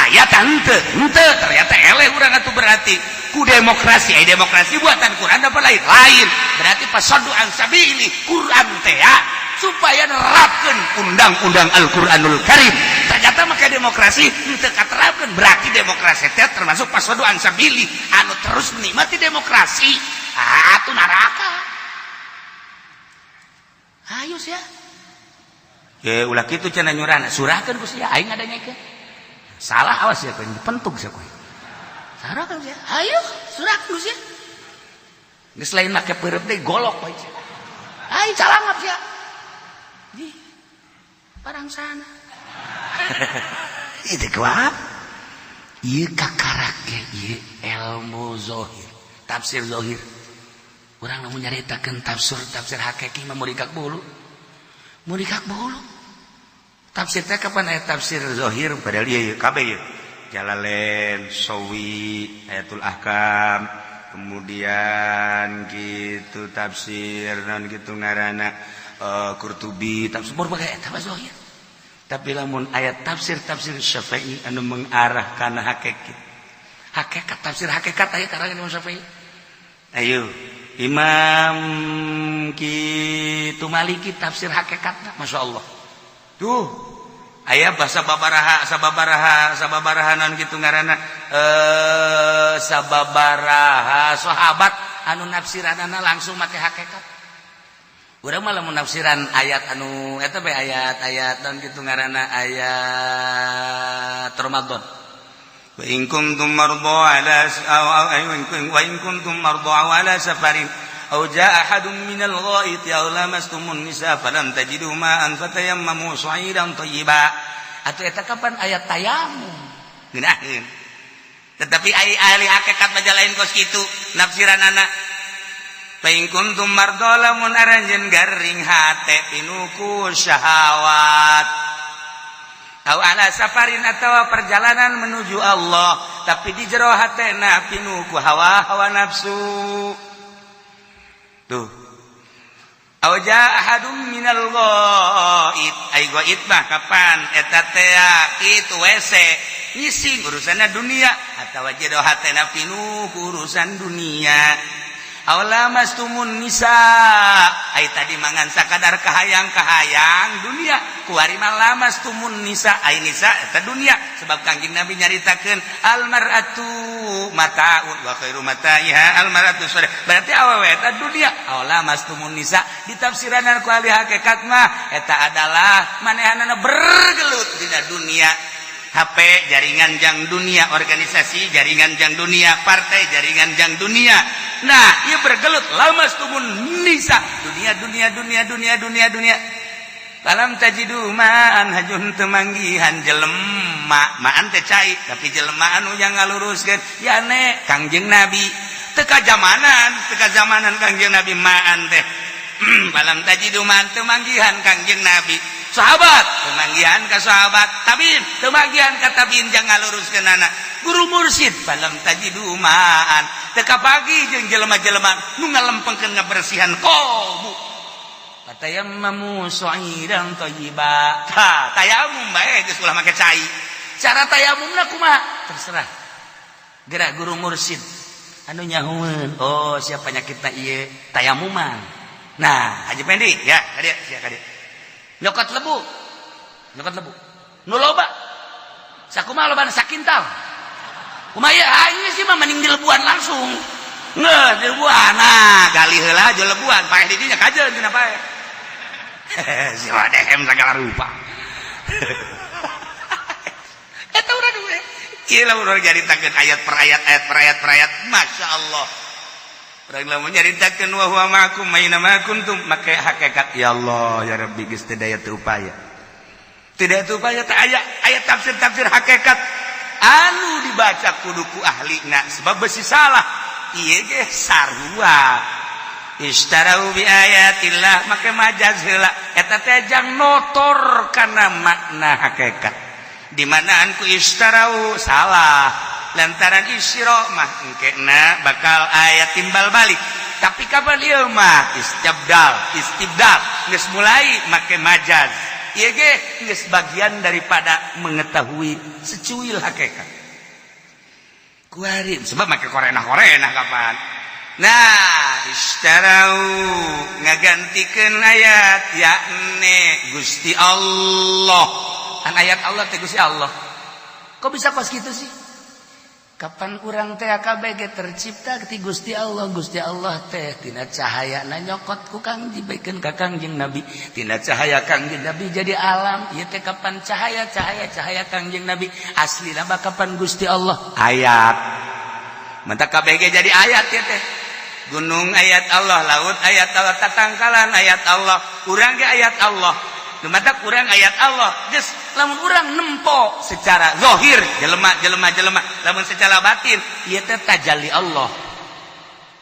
ayat henteu henteu. Ternyata eleh urang atuh. Berarti ku demokrasi, ai demokrasi buatan Quran apa lain? Lain. Berarti فصدوا عن سبيل Quran teh ya, supaya nerapkeun undang-undang Al-Qur'anul Karim. Ternyata maka demokrasi henteu katerapkeun. Berarti demokrasi teh termasuk فصدوا عن سبيل. Anu terus menikmati demokrasi atuh neraka. Ayo sia. Ya ulah kitu cenah nyurana. Surahkeun ku sia, aing ngadanyakeun. Salah, awas ya kowe, dipentuk sia kowe. Surahkeun sia. Ayo, surahkeun ku sia. Geus lain make peureub deui, golok bae sia. Ayo calangap sia. Di parang sana. Itu kuat. Ieu kakarak ge ieu ilmu zohir, tafsir zohir. Urang lamun nyaritakeun tafsir tafsir hakiki mah murikak bulu. Murikak bulu. Tafsir teh kapan aya tafsir zohir? Padahal ieu kabeh ieu. Jalalain, Sawi, Ayatul Ahkam, kemudian gitu tafsir non gitu ngaranna Qurtubi, tafsir berbagai eta mah zohir. Tapi lamun ayat tafsir tafsir Syafi'i anu mengarah kana hakikat. Hakikat, tafsir hakikat aya karangan Imam Syafi'i. Ayo Imam kitu Maliki tafsir hakikatna, Masya Allah. Tuh aya bahasa babaraha sababaraha sababaraha non gitu ngaranna sababaraha sahabat anu nafsiranana langsung make hakikat. Urang mah lamun nafsiran ayat anu eta bae, ayat-ayat non gitu ngaranna, ayat Ramadan. وإن كنتم مرضى على أو وإن كنتم مرضى أو على سفر أو جاء أحد من الغائط أو لامستم النساء فلم تجدوا ماء فتيمموا صعيدا طيبا. Atuh eta kapan ayat tayamum. Ngeunaheun, tetapi ai ahli hakikat mah lain kos kitu nafsiranana. فإن كنتم مرضى, lamun aranjeun garing hate pinuh ku syahwat, أو على سفر, atawa perjalanan menuju Allah, tapi di jero hatena pinuh ku hawa hawa nafsu tuh, أو جاء أحد من الغائط, ai ghaid mah kapan eta teh kitu WC ngising, urusanna dunia, atawa jero hatena pinuh ku urusan dunia, أو لامستم النساء, ai tadi mangan sakadar kahayang-kahayang dunia, kuari mah لامستم النساء, ai nisa eta dunia, sebab Kangjeng Nabi nyaritakeun المرأة متاع وخير متاعها المرأة الصالحة. Berarti awewe eta dunia. أو لامستم النساء ditafsiranan ku ahli hakikat mah eta adalah manehanana bergelut dina dunia. HP jaringan jang dunia, organisasi jaringan jang dunia, partai jaringan jang dunia. Nah, ia bergelut لامستم النساء, dunia, dunia, dunia, dunia, dunia, dunia. فلم تجدوا ماء, hajun teu manggihan jelema, ماء teh cai, tapi jelema anu yang ngaluruskeun ya ne Kangjeng Nabi teu kajamanan, teu kajamanan Kangjeng Nabi ماء teh. فلم تجدوا ماء, teu manggihan Kangjeng Nabi, sahabat teu manggihan ka sahabat, tabiin teu manggihan ka tabiin jang ngaluruskeun anak guru mursyid. فلم تجدوا ماء, teu kapagi jeung jelema-jelema nu ngalempengkeun ngabersihan kalbu. Fatayammamu sha'idan thayyiba. Tah, tayamum bae geus ulah make cai. Cara tayamumna kumaha? Terserah. Gerak guru mursid anu nyahueun. Oh, siapa penyakitna ieu? Tayamuman. Nah, Haji Pendi, ya, ka dieu, sia ka dieu. Nyokot lebu. Nyokot lebu. Nu loba. Sakumaha lobana sakintal. Kumaha ieu? Ah, ieu sih mah mending dilebuan langsung. Nggak, dilebuan. Nah, gali heula aja lebuan. Paeh di dinya kajeun cenah paeh. Si dehem segala rupa. Eta urang we. Ieu lah urang nyaritakeun ayat per ayat, ayat per ayat per ayat. Masya Allah. Urang lamun nyaritakeun wa huwa ma'akum aina ma kuntum, make hakikat ya Allah ya Rabbi geus teu daya teu upaya. Teu daya teu upaya teh aya ayat tafsir-tafsir hakikat anu dibaca kudu ku ahlina sebab besi salah. Ieu ge sarua. Ishtarau bi ayatillah make majaz heula eta teh jang notor kana makna hakikat. Di manaan ku ishtarau salah lantaran isyra mah engkena bakal aya timbal balik. Tapi kapan ieu mah istibdal, istibdal geus mulai make majaz. Ieu ge geus bagian daripada mengetahui secuil hakikat. Kuari sebab make korena-korena kapan. Nah, ishtarau ngagantikeun ayat yakni Gusti Allah. Kan ayat Allah teh Gusti Allah. Kok bisa pas gitu sih? Kapan urang teh KBG tercipta ti Gusti Allah. Gusti Allah teh tina cahaya na nyokot ku Kang dibaikeun ka Kangjeng Nabi. Tina cahaya Kangjeng Nabi jadi alam. Ieu teh kapan cahaya cahaya cahaya Kangjeng Nabi aslina mah kapan Gusti Allah ayat. Mentak KBG jadi ayat ya teh. Gunung ayat Allah, laut ayat Allah, tatangkalan ayat Allah, urang ge ayat Allah. Nu matak urang ayat Allah. Geus lamun urang nempo secara zahir jelema jelema jelema, lamun secara batin ieu teh tajalli Allah.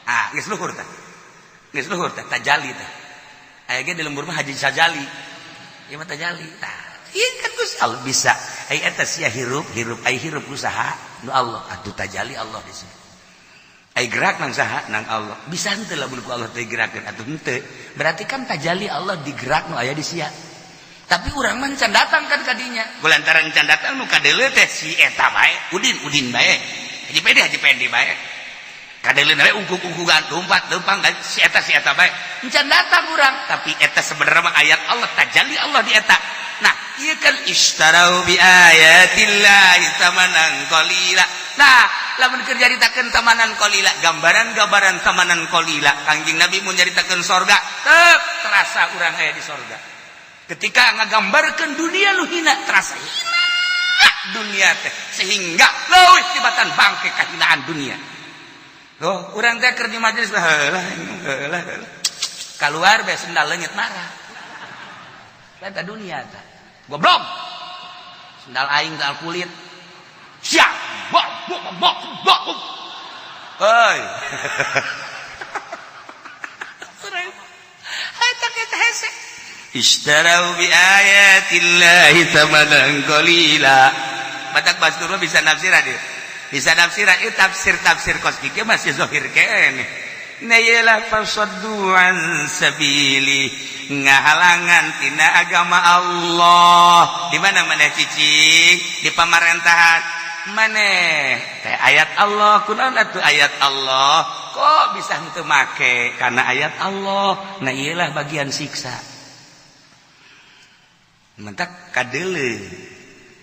Ah, geus luhur teh. Geus luhur teh tajalli teh. Aya ge di lembur mah Haji Sajali. Ieu mah tajalli. Tah, ieu kan Gusti Allah bisa. Ai eta sia hirup, hirup ai hirup usaha nu Allah. Atuh tajalli Allah di sini. Ai gerak nang saha? Nang Allah. Bisa henteu lamun ku Allah teh gerakeun atuh henteu. Berarti kan tajalli Allah digerak nu aya di sia. Tapi urang mah can datang kan kadinya. Kulantaran can datang nu kadeuleu teh si eta bae, Udin Udin bae. Haji Pendi Haji Pendi bae. Kadeuleu we ungkuk-ungkukan lompat leumpang si eta bae. Can datang urang, tapi eta sebenarnya mah ayat Allah, tajalli Allah di eta. Nah, ieu kan ishtarau bi ayatillahi tsamanan qalila. Nah, lamun keur nyaritakeun tamanan qalila, gambaran-gambaran tamanan qalila, Kangjeng Nabi mun nyaritakeun sorga, tep terasa urang aya di sorga. Ketika ngagambarkeun dunia nu hina, terasa hina dunia teh sehingga leuwih tibatan bangke kahinaan dunia. Loh, urang teh keur di majelis lah heula heula heula. Kaluar bae sendal leungit marah. Eta dunia teh. Goblok. Sendal aing sendal kulit. Siap. Bok bok bok bok. Hei. Eta kita hese. Ishtarau bi ayatillahi thamanan qalila. Batak Bastur bisa nafsiran dia. Bisa nafsiran itu tafsir-tafsir kos kieu masih zahir keneh. Na ieu fasaddu an sabili ngahalangan tina agama Allah. Di mana maneh cicing? Di pamarentahan. Maneh teh ayat Allah kunaon atuh ayat Allah? Kok bisa henteu make karena ayat Allah? Nah ieu lah bagian siksa. Mentak kadeuleu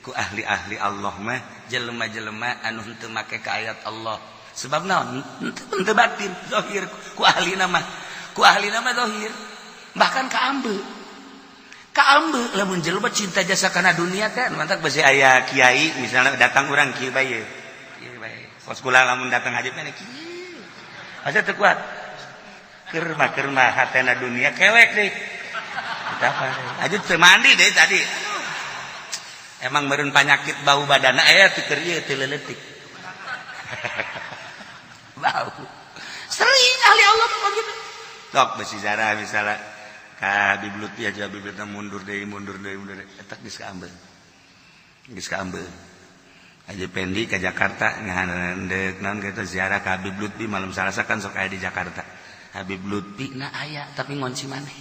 ku ahli-ahli Allah mah jelema-jelema anu henteu make ka ayat Allah. Sebab naon? Henteu batin zahir ku ahli nama. Ku ahli nama zahir. Bahkan ka ambe. Ka ambe lamun jelema cinta jasa kana dunia teh mantak besi aya kiai misalnya datang urang kieu bae. Kieu bae. Kos kula lamun datang haji mah kieu. Asa teu kuat. Keur mah hatena dunia kelek deui. Aja teu mandi deh tadi. Emang meureun panyakit bau badana aya teu keur ieu teu leuletik. Bau. Sering ahli Allah mah gitu. Sok besi zarah misalnya ka Habib Lutfi aja Habib Lutfi mundur deui mundur deui mundur deui eta geus kaambeun. Geus kaambeun. Haji Pendi ke Jakarta ngahandeuk naon kitu ziarah ka Habib Lutfi malam Salasa kan sok aya di Jakarta. Habib Lutfi na aya tapi ngonci maneh.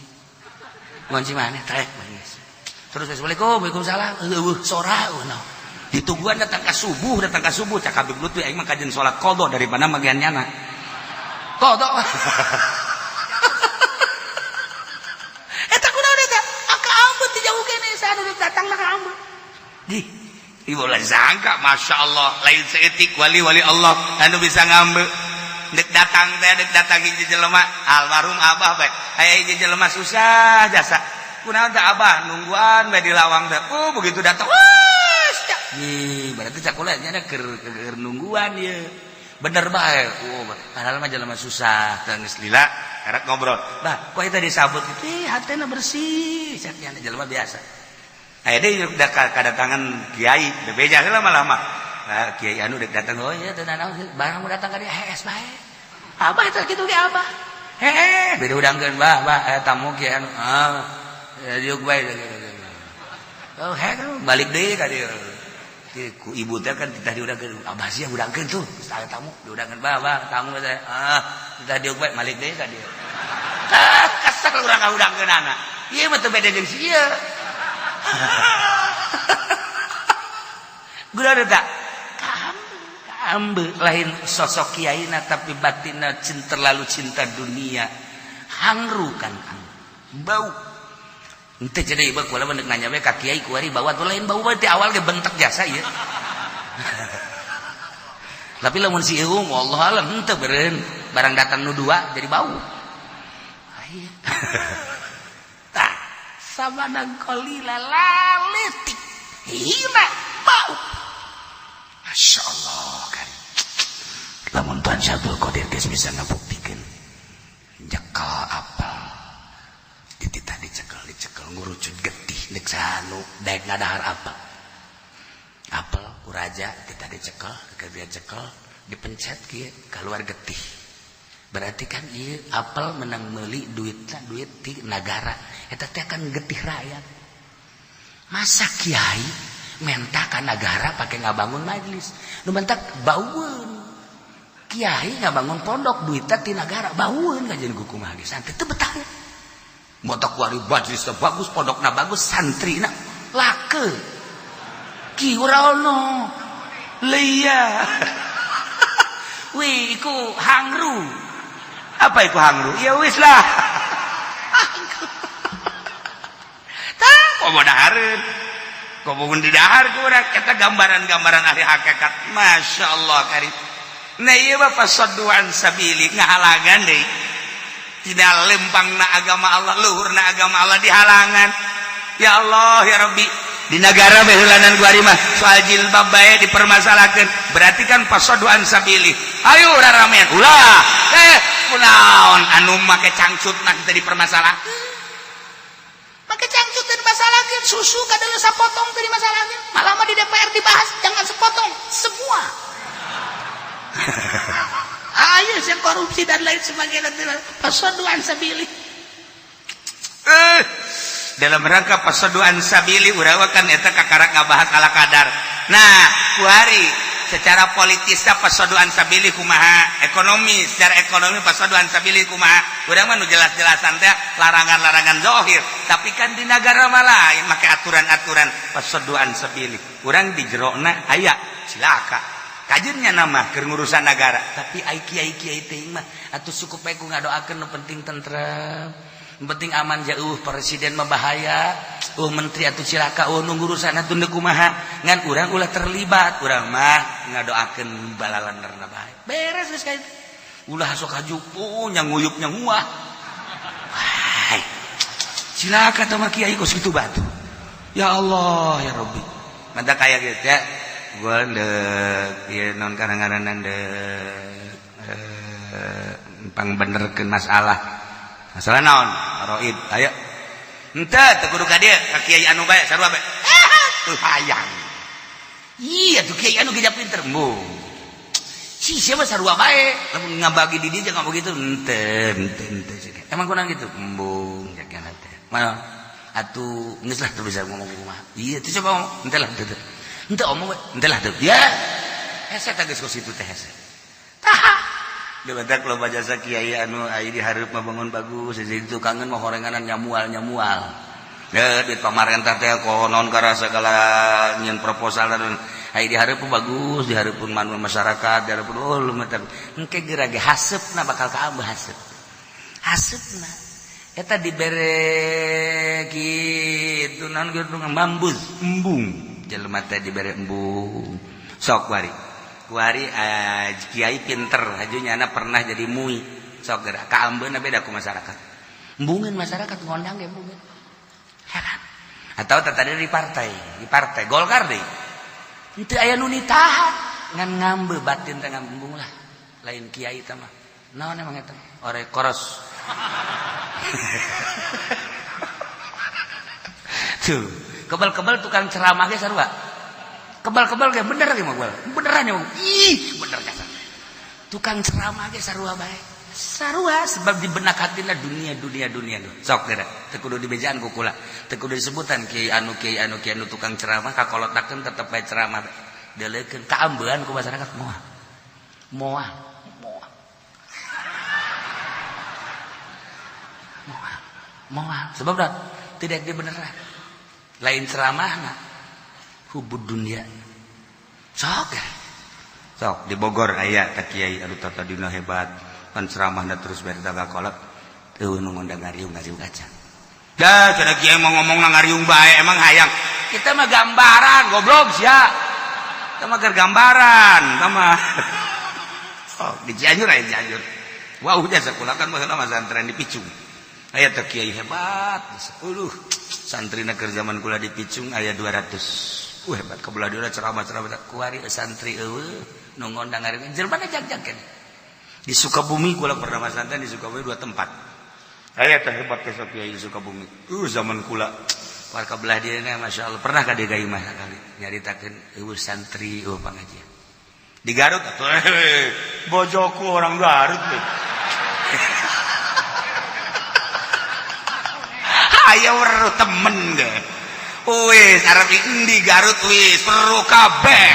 Ngunci maneh trek geus. Terus assalamualaikum, waalaikumsalam. Eueuh sora eueuh naon. Ditungguan datang ka subuh, datang ka subuh cak Habib Lutfi aing mah kajen salat qadha daripada magian nyana. Qadha. Eta kunaon eta? Aka ambet ti jauh kene saha nu datang ka ambet. Di ibu ulah sangka Masya Allah lain seetik wali-wali Allah anu bisa ngambe. Dek datang teh dek datang hiji jelema almarhum abah bae. Aya hiji jelema susah jasa. Kunaon teh abah nungguan bae di lawang teh. Oh begitu datang wah nih berarti cakula nya keur nungguan ieu. Bener bae. Oh padahal mah jelema susah teh geus lila karek ngobrol. Bah kok eta disabut kitu ih hatena bersih cak nya jelema biasa. Aya deui kadatangan kiai bebeja heula malah mah. Nah, kiai anu dek datang oh iya teu nanaon barang mau datang ka dieu hees bae. Abah teh kitu ge abah. Heeh, beda udangkeun bah bah aya tamu kiai anu ah diuk bae. Oh heh balik deui ka dieu. Ku ibu teh kan titah diudangkeun abah sia udangkeun tuh aya tamu diudangkeun bah bah tamu teh ah titah diuk bae balik deui ka dieu. Ah kesel urang ka udangkeunana. Ieu mah teu beda jeung si ieu. Gula tak ambe lain sosok kiaina tapi batinna cinta terlalu cinta dunia hangru kan bau ente jadi ieu kula mah nanya we ka kiai kuari bawa tuh lain bau teh awal ge bentek jasa ieu. Tapi lamun si ieu wallahu alam henteu beureun barang datang nu dua jadi bau. Tah sabanang qalila laletik hina bau. Masya Allah karim. Lamun Tuhan Syabdul Qadir geus bisa ngabuktikeun nyekel apel dititah dicekel dicekel ngurucut getih nek sanu daek ngadahar apel. Apel ku raja titah dicekel dia cekel dipencet kieu keluar getih. Berarti kan ieu apel menang meuli duitna duit ti nagara eta teh kan getih rakyat. Masa kiai menta ka nagara pakai ngabangun majlis nu mentak baueun kiai ngabangun pondok duitna ti nagara baueun kajian kumaha ge santri teu betah motok wari majlisna bagus pondokna bagus santrina lake ki ora ono leia wih iku hangru apa iku hangru ya wis lah tah komo dahareun komo di dahar kurang eta gambaran-gambaran ahli hakikat Masya Allah karim. Nah ieu mah fasaddu an sabili ngahalangan deui tina lempangna agama Allah luhurna agama Allah dihalangan. Ya Allah ya Rabbi di negara beheulanan gua mah soal jilbab bae dipermasalahkeun berarti kan fasaddu an sabili ayo raramean ulah kunaon anu make cangcutna teu dipermasalahkeun make cangcut teu dimasalahkeun susu kadeuleum sapotong teu dimasalahkeun malah mah di DPR dibahas jangan sepotong semua. Ayo sih korupsi dan lain sebagainya fasaddu an sabili dalam rangka fasaddu an sabili urang kan eta kakarak ngabahas ala kadar. Nah kuari secara politisnya fasaddu an sabili kumaha ekonomi secara ekonomi fasaddu an sabili kumaha urang mah nu jelas-jelasan teh larangan-larangan zahir tapi kan di nagara mah lain make aturan-aturan fasaddu an sabili urang di jerona aya cilaka kajennya nama keur ngurusan nagara tapi ai kiai-kiai teh mah atuh cukup bae ku ngadoakeun nu penting tentrem penting aman jauh presiden mah bahaya menteri atuh cilaka nu ngurusan atuh nu kumaha ngan urang ulah terlibat urang mah ngadoakeun balalanderna bae beres geus ka itu ulah sok hajupu nya nguyup nya nguah wah cilaka teh mah kiai kos kitu batu ya Allah ya Rabbi mantap kaya gitu ya gua ndek ieu non karang-karanan ndek pangbenerkeun masalah masalah naon roid ayo henteu teu kudu ka dieu ka kiai anu bae sarua bae tuh hayang iya tuh kiai anu geus pinter embung si siapa sarua bae lamun ngabagi di dieu jangan begitu henteu henteu henteu emang kurang gitu embung jaga teh mana atuh geus lah teu bisa ngomong kumaha iya tuh coba ngomong henteu lah henteu henteu omong we henteu lah teu ya hese teh geus kos kitu teh hese tah Dibatak loba jasa kiai anu ai di hareup mah bangun bagus, jadi tukangeun mah horenganan nyamual-nyamual. Ya, duit pamarentah teh konon karena segala nyen proposal dan ai di hareup bagus, di hareupeun manu masyarakat, di hareupeun oh lumayan. Engke geura ge haseupna bakal kaambeuh haseup. Haseupna eta dibere kitu naon kitu ngambus embung. Jelema teh dibere embung. Sok wari. Kuari kiai pinter haju nyana pernah jadi mui sok geura kaambeuna beda ku masyarakat embungeun masyarakat ngondang ge embungeun heran atau tadi di partai Golkar deui henteu aya nu nitahan ngan ngambe batin teh ngambung lah lain kiai teh mah naon emang eta ore koros tuh kebal-kebal tukang ceramah ge sarua kebal-kebal kayak bener ge mah beneran ya ih bener kasar tukang ceramah ge sarua bae sarua sebab di benak hatina dunia dunia dunia sok geura teu kudu dibejaan ku kula teu kudu disebutan kiai anu kiai anu kiai anu tukang ceramah kakolotakeun tetep bae ceramah deuleukeun kaambean ku masyarakat moal moal moal moal moal sebab dah tidak dibeneran lain ceramahna hubud dunia sok ya sok di Bogor aya ka kiai anu tadina hebat pan ceramahna terus bari tagakolot eueuh nu ngondang ngariung-ngariung aja dah cenah kiai mau ngomongna ngariung bae emang hayang kita mah gambaran goblok sia kita mah keur gambaran kita mah sok di Cianjur aya Cianjur wah udah sakola kan baheula mah santren di Picung aya teh kiai hebat aduh santrina keur zaman kula di Picung aya 200 hebat kebelah dia ceramah-ceramah kuari santri eueuh nu ngondang ngariung jelema jag-jag keneh di Sukabumi kula pernah masantren di Sukabumi dua tempat aya teh hebat teh kiai di Sukabumi zaman kula warga belah dieu Masya Allah pernah ka dieu ka imah sakali nyaritakeun eueuh santri eueuh pangajian di Garut atuh bojoku orang Garut teh aya weruh temen ge wis arep endi Garut wis weruh kabeh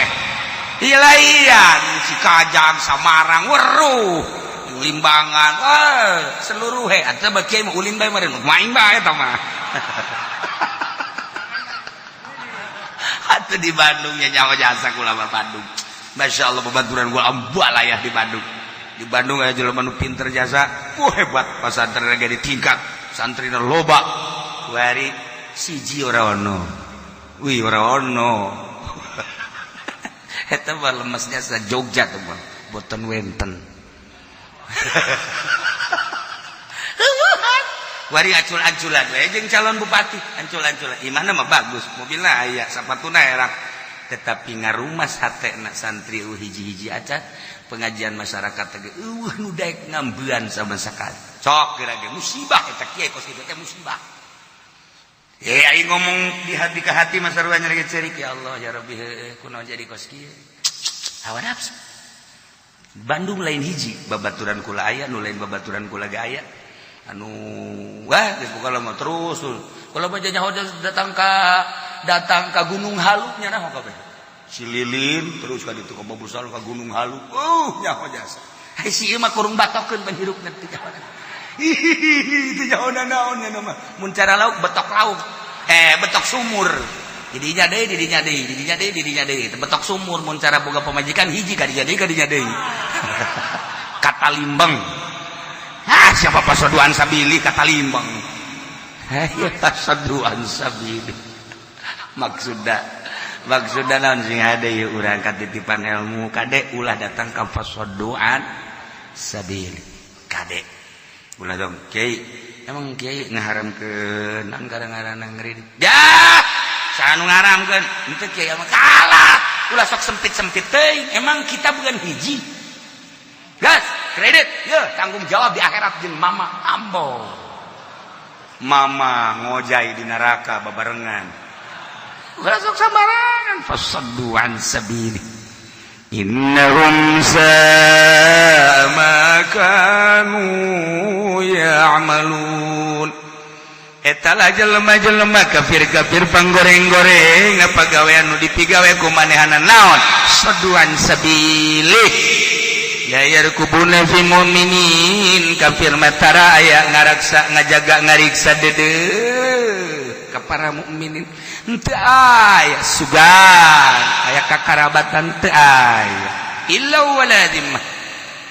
ilaian Cikajang Samarang weruh Limbangan wah seluruh he atuh mah kiai mah ulin bae meureun main bae eta mah atuh di Bandung nya nyawa jasa kula mah Bandung Masya Allah babaturan gua ambalayah di Bandung di Bandung aya jelema nu pinter jasa wah hebat pasantren ge ditingkat santrina loba kuari siji ora ono wih ora ono eta mah lemesnya sa Jogja tuh mah boten wenten wari acul-aculan we jeung calon bupati ancul-anculan imahna mah bagus mobilna aya sapatuna erak tetapi ngarumas hatena santri hiji-hiji acan pengajian masyarakat teh eueuh nu daek ngambean sama sakali sok geura ge musibah eta kiai kos kitu teh musibah. Aing ngomong di hati ke hati masa sarua nyeri cerik ya Allah ya Rabbi heueuh kunaon jadi kos kieu hawa nafsu Bandung lain hiji babaturan kula aya nu lain babaturan kula ge aya anu wah geus pokona mah terus kula mah nyaho datang ka Gunung Halu nya naho kabeh si Lilin terus ka ditu ka Babusal ka Gunung Halu nyaho jasa hai si ieu mah kurung batokeun panghirupna teu nyaho hihihi teu nyaho naon nya mah mun cara lauk betok lauk betok sumur didinya deui didinya deui didinya deui didinya deui betok sumur mun cara boga pamajikan hiji ka dinya deui kata limbeng ah siapa pasoduan sabili kata limbeng ya pasoduan sabili maksudna maksudna naon sing hade ieu urang katitipan ilmu kade ulah datang ka pasoduan sabili kade ulah dong kiai emang kiai ngaharamkeun naon gara-gara ngridit ya saha nu ngaramkeun henteu kiai mah kalah ulah sok sempit-sempit teuing emang kita bukan hiji gas kredit ya tanggung jawab di akhirat jeung mama ambo mama ngojai di neraka babarengan ulah sok sambarangan fasaddu an sabili innahum sa'a ma kanu ya'malun eta lah jelema-jelema kafir-kafir panggoreng-goreng apa gawean nu dipigawe ku manehana naon saduan sabili La yarqubuna fi mu'minin, kafir mah tara aya ngaraksa, ngajaga, ngariksa deudeuh ka para mukminin. Henteu aya sugan aya kakarabatan, teu aya illa wala dhimmah,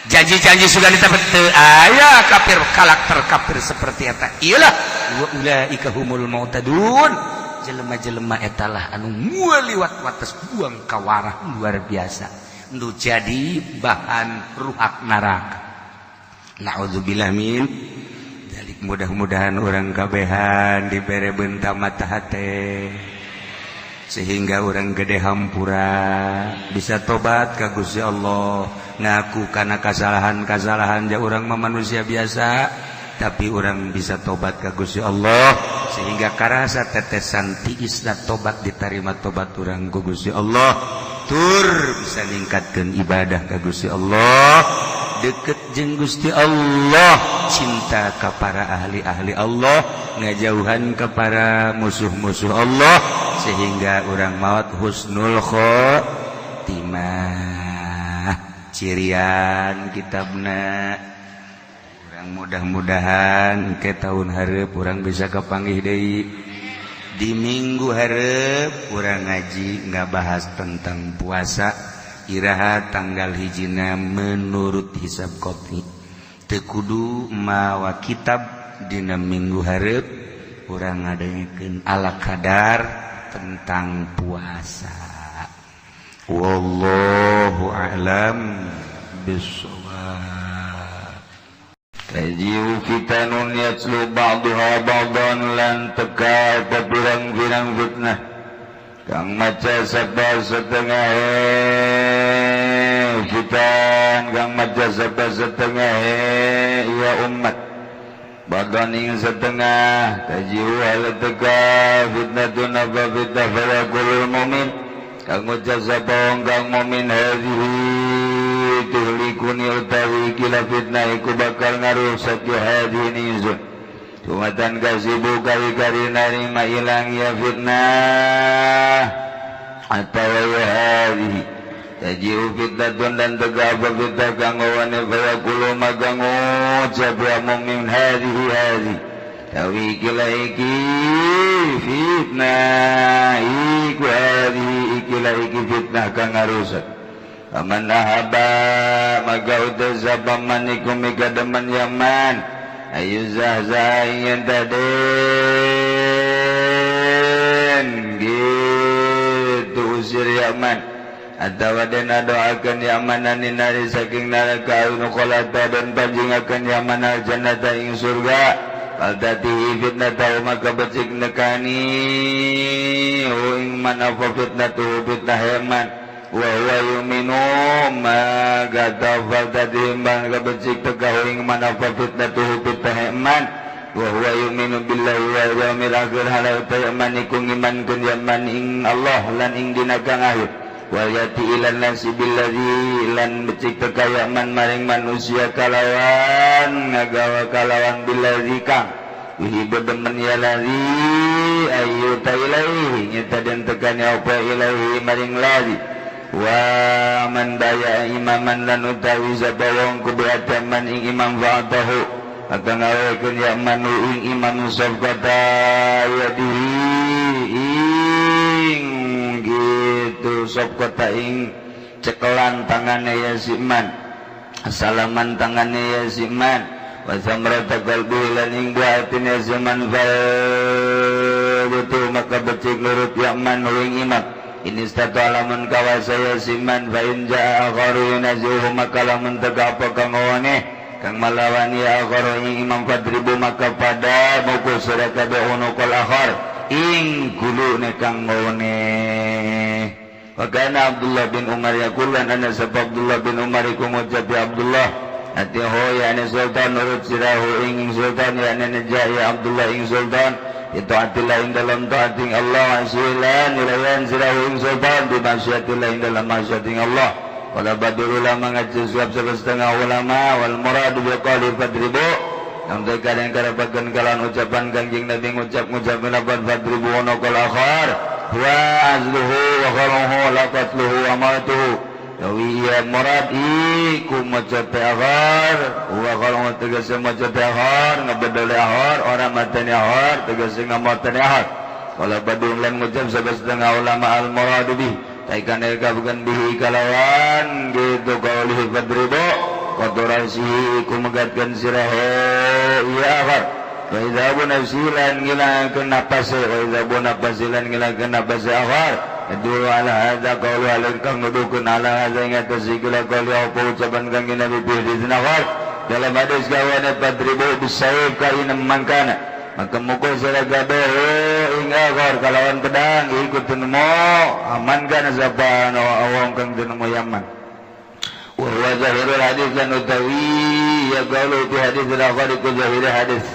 janji-janji sugan ditapat teu aya. Kafir, karakter kafir seperti eta iyalah wa ulaika humul mu'tadun. Jelema-jelema etalah anu moal liwat wates, buang kawarah luar biasa, nu jadi bahan ruhak neraka. Naudzubillah min dzalik. Mudah-mudahan urang kabehan dibere benta mata hate sehingga urang gede hampura, bisa tobat ka Gusti Allah, ngaku karena kesalahan-kesalahan. Ja urang mah manusia biasa, tapi urang bisa tobat ka Gusti Allah sehingga karasa tetesan tiisna tobat, diterima tobat urang ku Gusti Allah, tur bisa ningkatkan ibadah ka Gusti Allah, deket jeung Gusti Allah, cinta ka para ahli-ahli Allah, ngajauhan ke para musuh-musuh Allah, sehingga urang maut husnul khotimah. Cirian kitabna urang, mudah-mudahan ke tahun hareup urang bisa kepanggih deui. Di minggu hareup urang ngaji nggak bahas tentang puasa, iraha tanggal hijina menurut hisab kopi. Teu kudu mawa kitab. Dina minggu hareup urang ngadengekeun ala kadar tentang puasa. Wallahu a'lam bissawab. Taji'u fitanun yatlu ba'duha ba'dan, lan teka apa pirang-pirang fitnah kang maca sapa setengah fitan, kang maca sapa setengah ya umat ba'dan ing setengah. Taji'u ala teka fitnatun apa fitnah, fayaqulul mu'min, kang ngucap sapa wong kang mukmin, hadhihi tuhlikuni, utawi ikilah fitnah iku bakal ngarusak ya hadhihi ingsun. Tumatan kasibu kari-kari narima ilang ya fitnah atawa ya hadhihi. Taji'u fitnatun, dan teka apa fitnah kang ngawane, fayaqulu, maka ngucap ya mukmin, hadhihi hadhihi, tawi ikilah iki fitnah iku, hadhihi ikilah iki fitnah kang ngarusak. Faman ahaba, maka utus sapa man iku mikademen yaman ayu zahzah yen taden gitu usir yaman atawa den adoakeun yaman anin nari saking neraka, nukholata dan panjingakeun yaman al jannata ing surga, faltatihi fitnatahu, maka becik nekani ing man apa fitnatuhu fitnah yaman, wa huwa yu'minu, maka faltatihi, maka becik teka ing man apa fitnatuhu fitnah yaman, wa huwa yu'minu billahi wal yaumil akhir, hala yaman iku ngimankeun yaman ing Allah lan ing dina kang akhir, wal yati ilan nasi billadzi, lan becik teka yaman maring manusia kalawan ngagawa kalawan billadzi kang yuhibbu demen ya ladzi ayyuta ilaihi, nyata den tekane apa ilaihi maring ladzi. Wa man baya imaman, lan utawi sapa wong kubiatan ing imam, fa'atahu, maka ngawekeun ya man ing imam safqata yadihi ing gitu safqata ing cekelan tangane ya si man, salaman tangane ya si man, wa samrata qalbi, lan ing buah atine si man, fal gitu maka becik nurut ya man ing imam ini statu alamun kawasa ya si man. Fa in jaa akharu yunazihu, maka lamun tega apa kang ngawani kang malawani ya akharu ing imam, fadribu, maka pada mukul sira kabeh unuqal akhar ing gulune kang ngawani. Wa kana Abdullah bin Umar yaqul, lan ana sapa Abdullah bin Umar iku ngucap ya Abdullah, atihu ya sultan, nurut sirahu ing sultan, ya ya Abdullah ing sultan itu atillah ing dalam taat ing Allah, wasilan nilayan sirahu ing sultan bi maksiatillah ing dalam maksiat ing Allah. Wala badul ulama, ngaji suap setengah ulama, wal muradu bi qali fadribu, yang terkadang karabakan kalan ucapan Kanjeng Nabi ngucap-ngucap lapan fadribu unuqal akhar wa azluhu wa kharuhu la qatluhu wa mautuhu. Tawi iya murad iku maca teh akhar wa kalau tegese maca teh akhar ngabedole akhar ora mateni akhar tegese ngamoteni akhar. Wala badung lan ngucap setengah ulama al murad bih taikan bukan bihi kalawan gitu qaulihi fadribu qadrasi iku megatkeun sirahe iya akhar wa idza nafsi lan ngilangkeun napase wa idza nafsi lan ngilangkeun napase akhar. Dulu ala hadza qaulu alaikam nudukeun ala hadza ing atas ikilah qauli apa ucapan kanjeng Nabi fi hadis akhar dalam hadis gawane fadribu bisayf kaina mangkana maka mukul sira kabeh ing akhar kalawan pedang iku tinemo aman kana sapa awong kang tinemo yaman. Wa huwa zahirul hadis lan utawi ya qaulu fi hadis akhar iku zahir hadis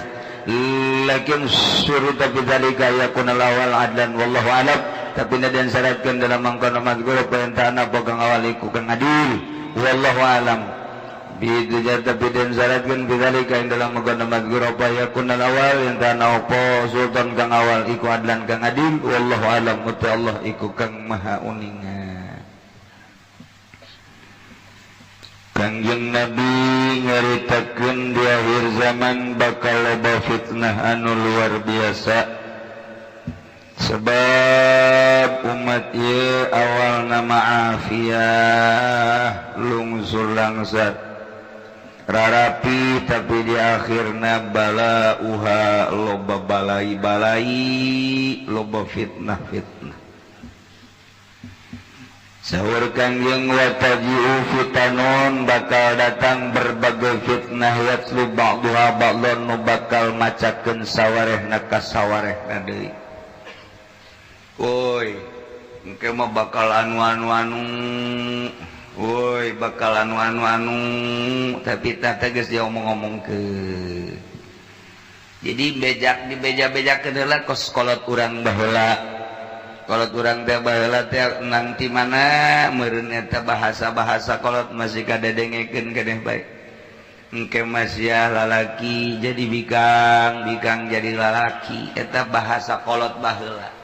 lakin syurita bidzalika yakun al-awwal adlan wallahu a'lam. Tapi dan syaratkan dalam mangkono mazkur perintah apa kang awal iku kang adil wallahu alam. Bi tapi dan syaratkan bidzalika ing dalam mangkono mazkur apa yakun al-awwal perintah apa sultan kang awal iku adlan kang adil wallahu alam. Uti Allah iku kang maha uninga. Kangjeng Nabi nyaritakeun di akhir zaman bakal loba fitnah anu luar biasa. Sebab umat ieu awal nama afiah lungsur langsat rarapi tapi di akhirna bala uha loba balai-balai loba fitnah-fitnah. Sahur kangjeng wataji'u fitanun bakal datang berbagai fitnah yatlu ba'duha ba'dun nu bakal macakeun sawarehna ka sawarehna deui. Woi, engke mah bakal anu-anu-anu. Woi, bakal anu-anu-anu, tapi tah teh geus diomong-omongkeun. Jadi bejak dibeja-bejakeun heula kos kolot urang baheula. Kolot urang teh baheula teh nang ti mana meureun eta bahasa-bahasa kolot masih kadedengekeun keneh bae. Engke masih lalaki jadi bikang, bikang jadi lalaki eta bahasa kolot baheula.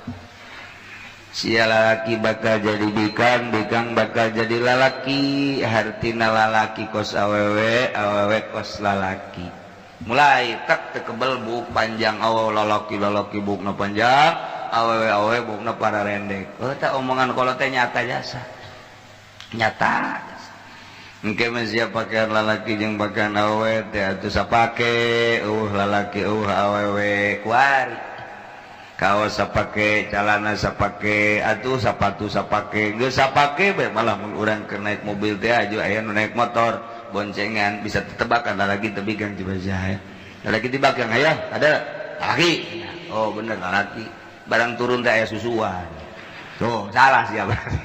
Sia lalaki bakal jadi bikang, bikang bakal jadi lalaki, hartina lalaki kos awewe, awewe kos lalaki. Mulai tak tekebel buk panjang awewe lalaki lalaki bukna panjang, awewe awewe bukna para rendek. Oh tak omongan kolot teh nyata jasa. Nyata jasa. Engke mah sia pakaian lalaki jeung pakaian awewe teh atuh sapake, eueuh lalaki eueuh awewe kuari. Kaos sapake, calana sapake, atuh sapatu sapake, geus sapake bae malah mun urang keur naik mobil teh aju aya nu naik motor boncengan bisa tetebakan lalaki teu bikang coba sia. Lalaki teu bakang aya ada lalaki. Oh bener lalaki. Barang turun teh aya susuan. Tuh salah sia berarti.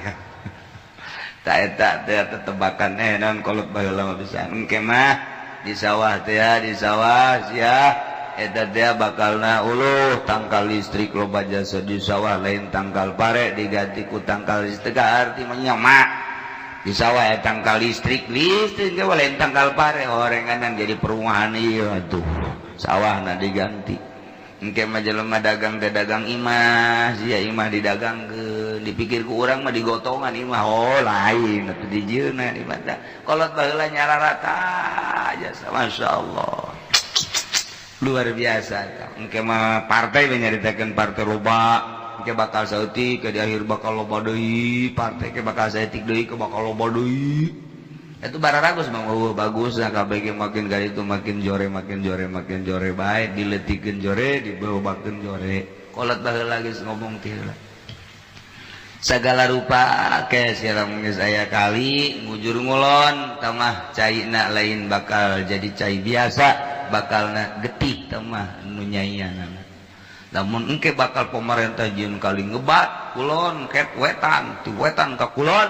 Tak eta teh tetebakan naon kolot baheula mah bisa. Engke mah di sawah teh di sawah sia eta teh bakalna uluh tangkal listrik loba jasa di sawah lain tangkal pare diganti ku tangkal listrik arti mah nyamak di sawah ya tangkal listrik listrik ge lain tangkal pare horenganan jadi perumahan ieu atuh sawahna diganti. Engke mah jelema dagang teh dagang imah sia imah didagangkeun dipikir ku urang mah digotongan imah oh lain atuh dijieunna di mata kolot baheula nyararata jasa masyaallah luar biasa. Engke mah partai nyaritakeun partai loba engke bakal saeutik ke di akhir bakal loba deui partai ke bakal saeutik deui ke bakal loba deui itu bararagus mah eueuh bagus nah kabeh makin kali itu makin jore makin jore makin jore bae dileutikeun jore diberobakeun jore kolot baheula geus ngomong teh heula segala rupa ke siram geus aya kali ngujur ngulon tamah caina lain bakal jadi cai biasa bakalna getih tamah nu nyaianana. Lamun engke bakal pemerintah jieun kali ngebat kulon ket wetan ti wetan ka kulon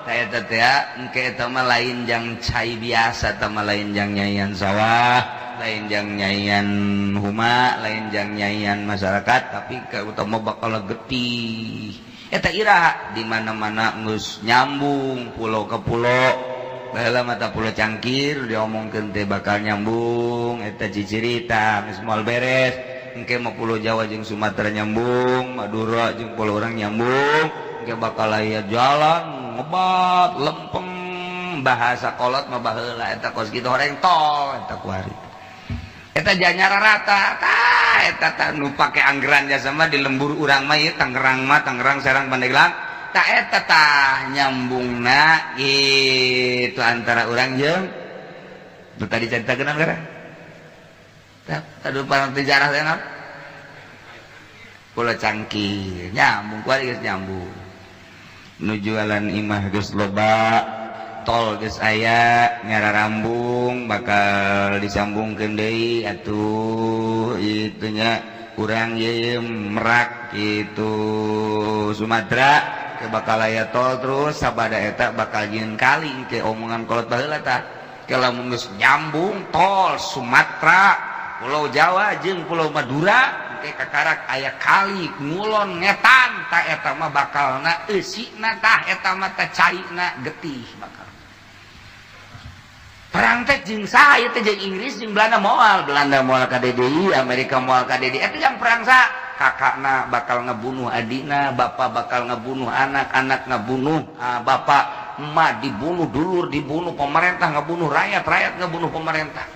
ta eta teh engke eta mah lain jang cai biasa tamah lain jang nyaian sawah lain jang nyaian huma lain jang nyaian masyarakat tapi utama bakal getih eta iraha di mana-mana geus nyambung pulau ke pulau baheula mata pulau Cangkir diomongkeun teh bakal nyambung eta cicirita geus moal beres engke mah pulau Jawa jeung Sumatera nyambung Madura jeung pulau urang nyambung engke bakal aya jalan ngebat lempeng Bahasa kolot mah baheula eta kos kitu, horeng tol eta kuari. Eta janyara rata tah eta tah nu pake anggaran jasa mah di lembur urang mah ieu Tangerang mah, Tangerang, Serang, Pandeglang. Tah, eta tah nyambungna gitu antara urang jeung nu tadi caritakeun anggaran. Tah, tadi parang sejarah teh naon? Pulau Cangkir nyambung kuari, geus nyambung. Nu jualan imah geus loba, tol geus aya, nyara rambung bakal disambungkeun deui atuh itunya urang ye Merak gitu, Sumatera ke bakal aya tol. Terus sabada eta bakal jieun kali ke omongan kolot baheula. Tah, kalau geus nyambung tol Sumatera, Pulau Jawa jeung Pulau Madura, ke kakarak aya kali ngulon ngetan. Tah, eta mah bakalna eusina, tah eta mah tah caina getih. Bakal perang teh jeung saha ieu teh? Jeung Inggris jeung Belanda moal, Belanda moal ka DDI, Amerika moal ka DDI. Eta yang perang sa kakakna bakal ngebunuh adina, bapak bakal ngebunuh anak, anak ngebunuh bapak, emak dibunuh, dulur dibunuh, pemerintah ngebunuh rakyat, rakyat ngebunuh pemerintah.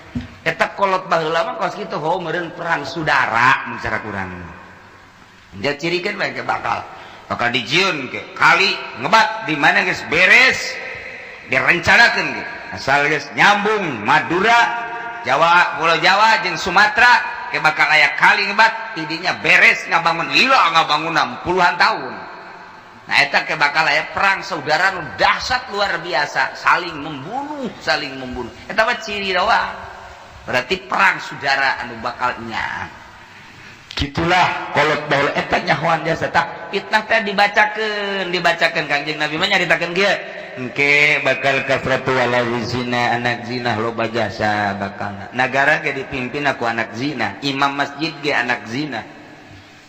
Eta kolot baheula mah kos kitu. Oh, meureun perang saudara mun cara kurang dia cirikan bae bakal bakal dijieun ke kali ngebat di mana. Geus beres direncanakeun ge, asal geus nyambung Madura, Jawa, Pulau Jawa jeung Sumatera, ke bakal aya kali ngebat tidinya beres ngabangun lila, ngabangun puluhan tahun. Nah, eta ke bakal aya perang saudara nu dahsyat luar biasa, saling membunuh, saling membunuh. Eta mah ciri doang, berarti perang saudara anu bakalnya. Gitulah kolot baheula eta nyahoan jasa. Tah, fitnah teh dibacakeun, dibacakeun. Kangjeng Nabi mah nyaritakeun kieu, engke bakal kasratu wala zina, anak zina loba jasa. Bakal nagara ge dipimpin aku anak zina, imam masjid ge anak zina,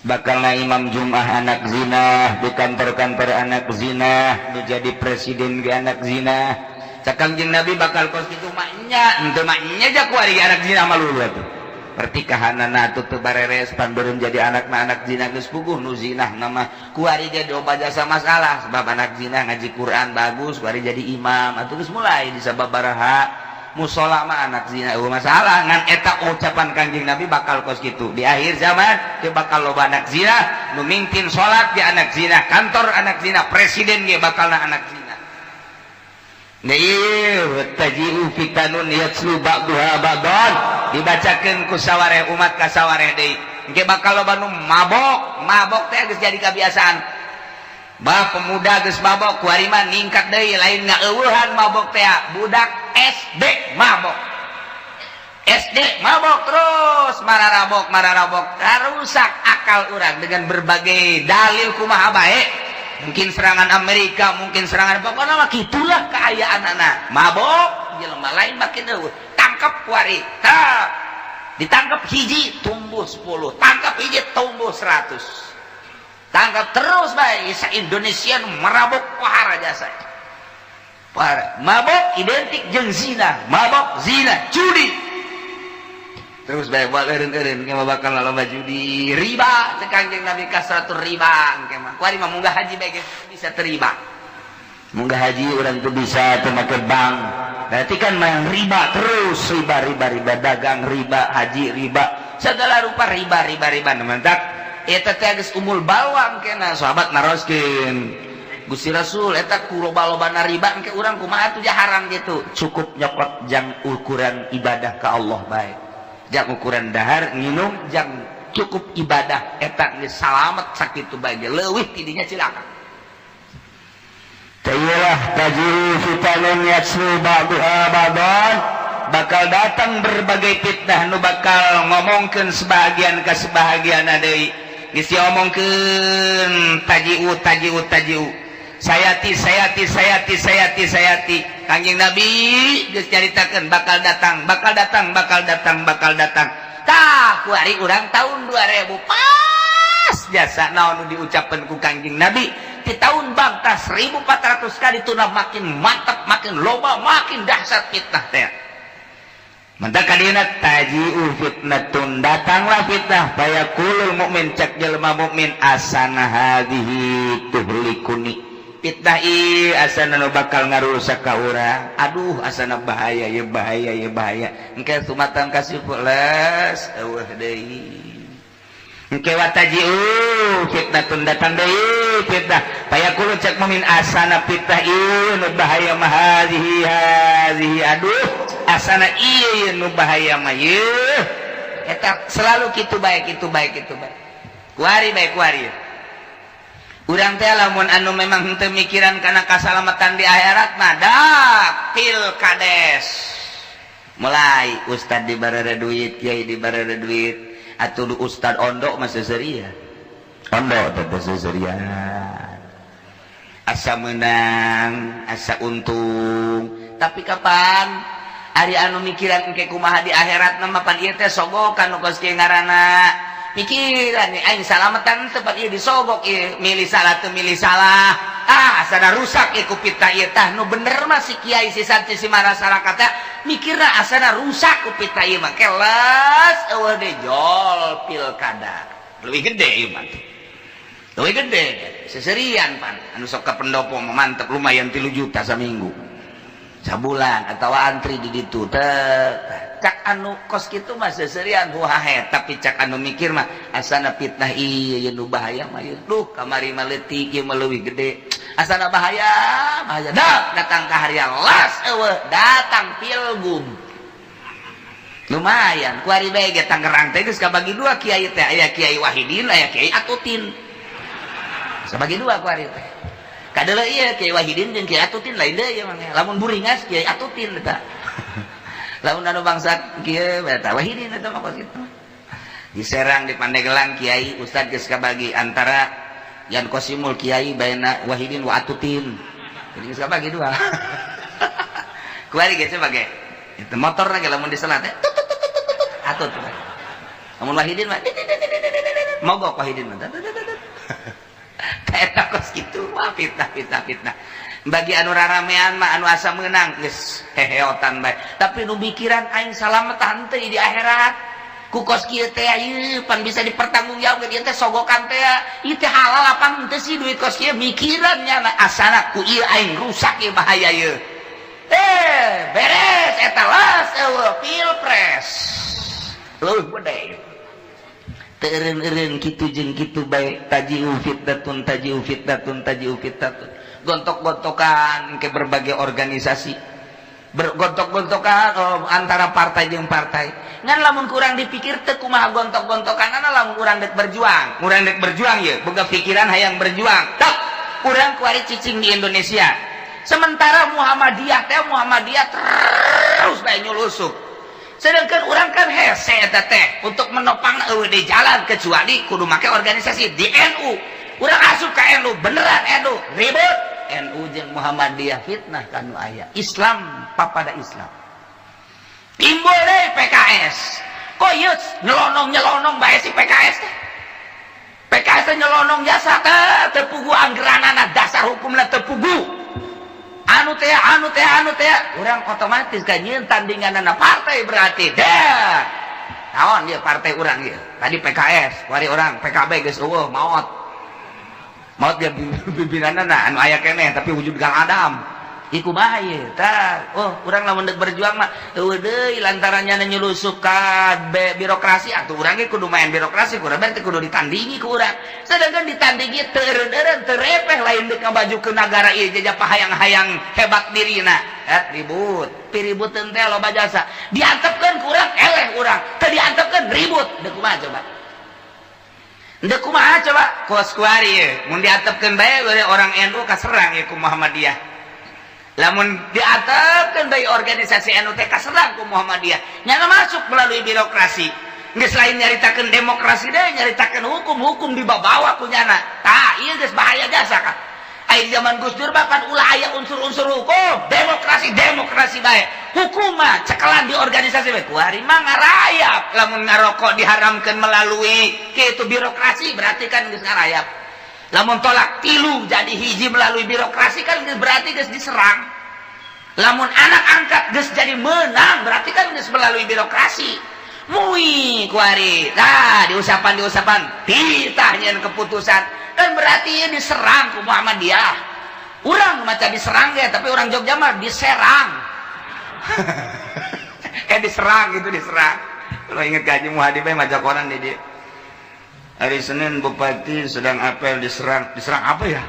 bakal na imam Jum'ah anak zina, di kantor-kantor anak zina, nu jadi presiden ge anak zina. Cak Kangjeng Nabi bakal kos kitu. Maknya ente maknya ja kuari anak zina malu atuh pertikahanana atuh teu bareres pan beureum jadi anak na anak zina. Geus puguh nu zinah nama kuari ge loba jasa masalah, sebab anak zina ngaji Quran bagus, kuari jadi imam atuh. Geus mulai di sababaraha musola mah anak zina eueuh masalah. Ngan eta ucapan Kangjeng Nabi bakal kos kitu di akhir zaman ge, bakal loba anak zina, nu mimpin salat ge anak zina, kantor anak zina, presiden ge bakalna anak zina. Nah, taji'u fitanun yatslu ba'duha ba'dan, dibacakeun ku sawareh umat ka sawareh deui. Engke bakal loba nu mabok, mabok teh geus jadi kebiasaan. Bah, pemuda geus mabok, kuari mah ningkat deui, lain ngaeueuhan mabok teh, budak SD mabok. SD mabok terus mararabok, mararabok, rusak akal urang dengan berbagai dalil kumaha bae. Mungkin serangan Amerika, mungkin serangan, pokoknya mah gitulah keayaan anak mabok jelema lain makin eueuh. Tangkap kuari tak ditangkap hiji tumbuh 10, tangkap hiji tumbuh 100, tangkap terus bae. Isa Indonesia nu merabok pohara jasa. Pohara mabok identik jeung zina, mabok, zina, judi terus bae. Buat eureun-eureun engke mah bakal loba judi, riba. Cek Kangjeng Nabi kasratur riba engke mah. Kuari mah munggah haji bae geus bisa terima, munggah haji orang tuh bisa tuh make bank, berarti kan main riba terus, riba, riba, riba, dagang riba, haji riba, segala rupa riba, riba, riba. Nu mantak eta teh geus umul balwang kena. Sahabat naroskeun, "Gusti Rasul, eta ku loba-lobana riba engke urang kumaha atuh?" Haram gitu, cukup nyokot jang ukuran ibadah ke Allah bae, jang ukuran dahar nginum, jang cukup ibadah, eta geus salamet sakitu bae, leuwih tidinya cilaka. Tayilah taji'u fitanun yatslu ba'duha ba'dan, Bakal datang berbagai fitnah nu bakal ngomongkeun sebagian ke sebagian deui. Geus diomongkeun taji'u, taji'u, taji'u, sayati, sayati, sayati, sayati, sayati. Kangjeng Nabi geus caritakeun bakal datang, bakal datang, bakal datang, bakal datang. Tah, kuari urang tahun 2000 pas jasa naon nu diucapkeun ku Kangjeng Nabi di tahun bangta 1400 kali tuna makin mantap, makin loba, makin dahsyat fitnah teh. Maka kadina taji'u fitnatun, datanglah fitnah, fayaqulul mukmin, cak jelema mukmin, asana hadhihi tuhlikuni. Fitnah ieu asana nu bakal ngarusak ka urang. Aduh, asana bahaya ya, bahaya ya, bahaya. Engke sumatang kasih les, eueuh deui. Engke wataji'u fitnatun, datang deui fitnah. Fayaqulu, cek mukmin, asana fitnah ieu nu bahaya mah hazihi hazihi, aduh, asana ieu nu bahaya mah ieu. Eta selalu kitu bae, kitu bae, kitu bae, kuari bae, kuari. Urang teh lamun anu memang henteu mikiran kana kasalamatan di akhirat mah, dak pilkades mulai ustad dibarere duit, kiai dibarere duit. Atuh ustad ondo mah seuseurian, ondo teh seuseurian, asa menang, asa untung. Tapi kapan ari anu mikiran engke kumaha di akhirat mah? Pan ieu teh sogokan nu kos kieu ngaranna. Mikiran nih aing salamatan tempat ieu disogok ieu, milih salah teu milih salah, ah, asana rusak ieu ku fitnah ieu. Tah, nu bener mah si kiai, si santri, si masyarakat mikirna asana rusak ku fitnah ieu mah. Kelas eueuh deui, jol pilkada leuwih gede ieu mah, leuwih gede seserian. Pan anu sok ka pendopo mah mantep, lumayan 3 juta saminggu, sabulan, atau antri di ditu teh. Cak anu kos kitu mah seserian, hahe. Tapi cak anu mikir mah, asana fitnah ieu ieu nu bahaya mah ieu. Duh, kamari mah leutik, ieu mah leuwih gede, asana bahaya, bahaya. Dah datang ka hari las, eueuh, datang pilgub lumayan. Kuari bae ge Tangerang teh geus kabagi dua kiai teh, aya Kiai Wahidin, aya Kiai Atutin. Sabagi dua kuari teh. Kadeuleu ieu Kiai Wahidin jeung Kiai Atutin lain deui ieu mah. Lamun buringas Kiai Atutin eta, lamun anu bangsa kieu eta Wahidin eta mah kos kitu. Di Serang, di Pandeglang, kiai ustad geus kabagi antara Yan Kosimul kiai baina Wahidin wa Atutin. Jadi geus kabagi dua. Kuari geus sebagai itu motor lagi, lamun di selat teh atut, lamun Wahidin mah mogok, Wahidin mah eta kos kitu. Wah, fitnah, fitnah, fitnah. Bagi anu raramean mah, anu asa menang geus heheotan bae. Tapi nu mikiran aing salamet henteu di akhirat ku kos kieu teh, ieu pan bisa dipertanggungjawabkeun, ieu teh sogokan teh, ieu teh halal apa henteu sih duit kos kieu? Mikirannya asana ku ieu aing rusak ieu, bahaya ieu. Eh, beres eta, las eueuh, pilpres leuwih gede. Teu eureun-eureun kitu jeung kitu bae, taji'u fitnatun, taji'u fitnatun, taji'u fitnatun, gontok-gontokan ke berbagai organisasi, bergontok-gontokan, oh, antara partai jeung partai. Ngan lamun kurang dipikir teu kumaha gontok-gontokan ana? Lamun urang dek berjuang, urang dek berjuang ye, boga pikiran hayang berjuang tak, urang kuari cicing di Indonesia, sementara Muhammadiyah teh, Muhammadiyah terus bae nyulusup, sedangkan urang kan hese eta teh untuk menopang eueuh di jalan kecuali kudu make organisasi di NU. Urang asup ka NU, beneran NU ribut, NU jeung Muhammadiyah, fitnah kanu aya Islam papada Islam. Timbul deh PKS, kok ieu nyelonong nyelonong bae si PKS teh. PKS teh nyelonong jasa teh, teu puguh anggeranana, dasar hukumna teu puguh, anu teh, anu teh, anu teh. Urang otomatis kan nyieun tandinganana partai, berarti dah naon dia partai urang ieu. Tadi PKS, wari urang PKB geus eueuh, maot maut dia pimpinanna, anu aya keneh tapi wujud Kang Adam iku bahaya tah. Oh, urang lamun dek berjuang mah eueuh deui, lantarannya nyulusup ka birokrasi. Atuh urang ge kudu main birokrasi, kurang berarti kudu ditandingi ku urang. Sedangkan ditandingi teu eureun-eureun, teu repeh, lain dek ngamajukeun nagara ieu, jajah hayang-hayang hebat dirina. Et ribut piributeun teh loba jasa. Diantepkeun ku urang, eleh urang, teu diantepkeun ribut. Deuk kumaha coba? Deuk kumaha coba? Kos kuari ye mun diantepkeun bae orang NU kaserang ye ku Muhammadiyah. Lamun diantepkeun bae organisasi NU teh kaserang ku Muhammadiyah, nyana masuk melalui birokrasi. Geus lain nyaritakeun demokrasi deh, nyaritakeun hukum, hukum dibawa ku nyana. Tah, ieu geus bahaya jasa kan. Aya zaman Gus Dur bapak ulah aya unsur-unsur hukum, demokrasi, demokrasi bae. Hukum mah cekelan di organisasi bae. Kuari mah ngarayap. Lamun ngarokok diharamkan melalui kitu birokrasi, berarti kan geus ngarayap. Lamun talak tilu jadi hiji melalui birokrasi kan geus berarti geus diserang. Lamun anak angkat geus jadi menang, berarti kan geus melalui birokrasi. Mui kuari. Nah, diusapan diusapan titah nyeun keputusan kan berarti diserang ku Muhammadiyah. Urang maca diserang ya, tapi orang Jogja mah diserang. Eh, diserang gitu, diserang. Kalau inget gaji Muhadi bae maca koran di dia. Hari Senin bupati sedang apel diserang. Diserang apa ya?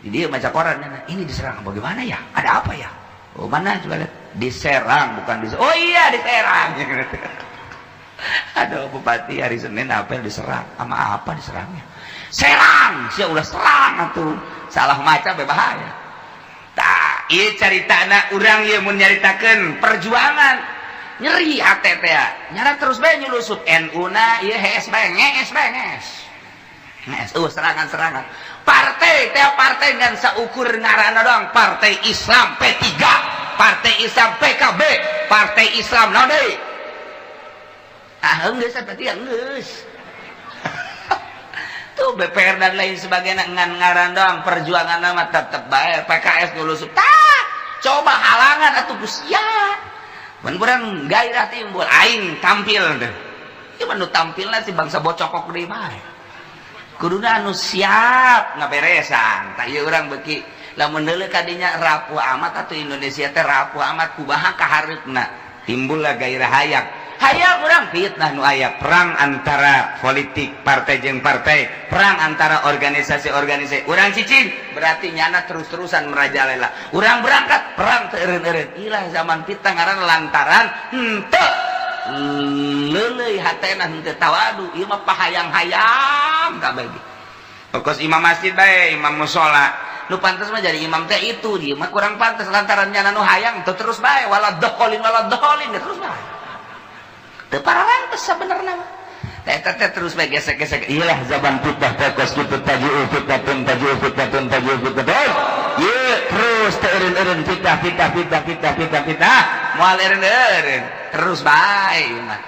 Dia baca koran, ini diserang bagaimana ya? Ada apa ya? Oh, mana, coba lihat. Diserang, bukan diserang. Oh iya, diserang. Aduh, bupati hari Senin apel diserang. Sama apa diserangnya? Serang, sia ulah serang atuh. Salah maca bahaya. Tah, ieu caritana urang ieu mun nyaritakeun perjuangan nyeri hate teh. Nyara terus bae nyulusup NU na ieu hees bae, ngees bae, ngees. Ngees, serangan-serangan. Partai teh partai ngan saukur ngaranna doang, Partai Islam P3, Partai Islam PKB, Partai Islam naon deui? Ah, geus berarti ya geus. Tuh BPR dan lain sebagainya ngan ngaran doang, perjuangan nama tetep bae. PKS nyulusup. Tah, coba halangan atuh ku sia. Mun kurang gairah timbul, aing tampil deh. Ieu mah nu tampilna si bangsa bocokok deui mah. Kuduna anu siap ngaberesan. Tah, ieu urang beuki lamun deuleu kadinya rapuh amat atuh Indonesia teh, rapuh amat, kumaha kahareupna? Timbullah gairah hayang. Hayang urang fitnah nu aya. Perang antara politik partai jeung partai, perang antara organisasi-organisasi. Urang cicing. Berarti nyana terus-terusan merajalela. Urang berangkat perang teu eureun-eureun. Ilah zaman fitnah ngaran lantaran henteu leuleuy hatena, henteu tawadu. Ieu mah pahayang-hayang kabeh. Pokos imam masjid bae, imam musola. Nu pantes mah jadi imam teh itu, dia mah kurang pantes lantaran nyana nu hayang teu terus bae wala dholin, wala dholin terus bae. Teu pararantes sabenerna mah. Teh teh terus bae gesek-gesek. Iyalah zaman fitnah teh kos kitu, taji'u fitnatun, taji'u fitnatun, taji'u fitnatun. Ye terus teh eureun-eureun fitnah, fitnah, fitnah, fitnah, fitnah, fitnah. Moal eureun-eureun terus bae mah.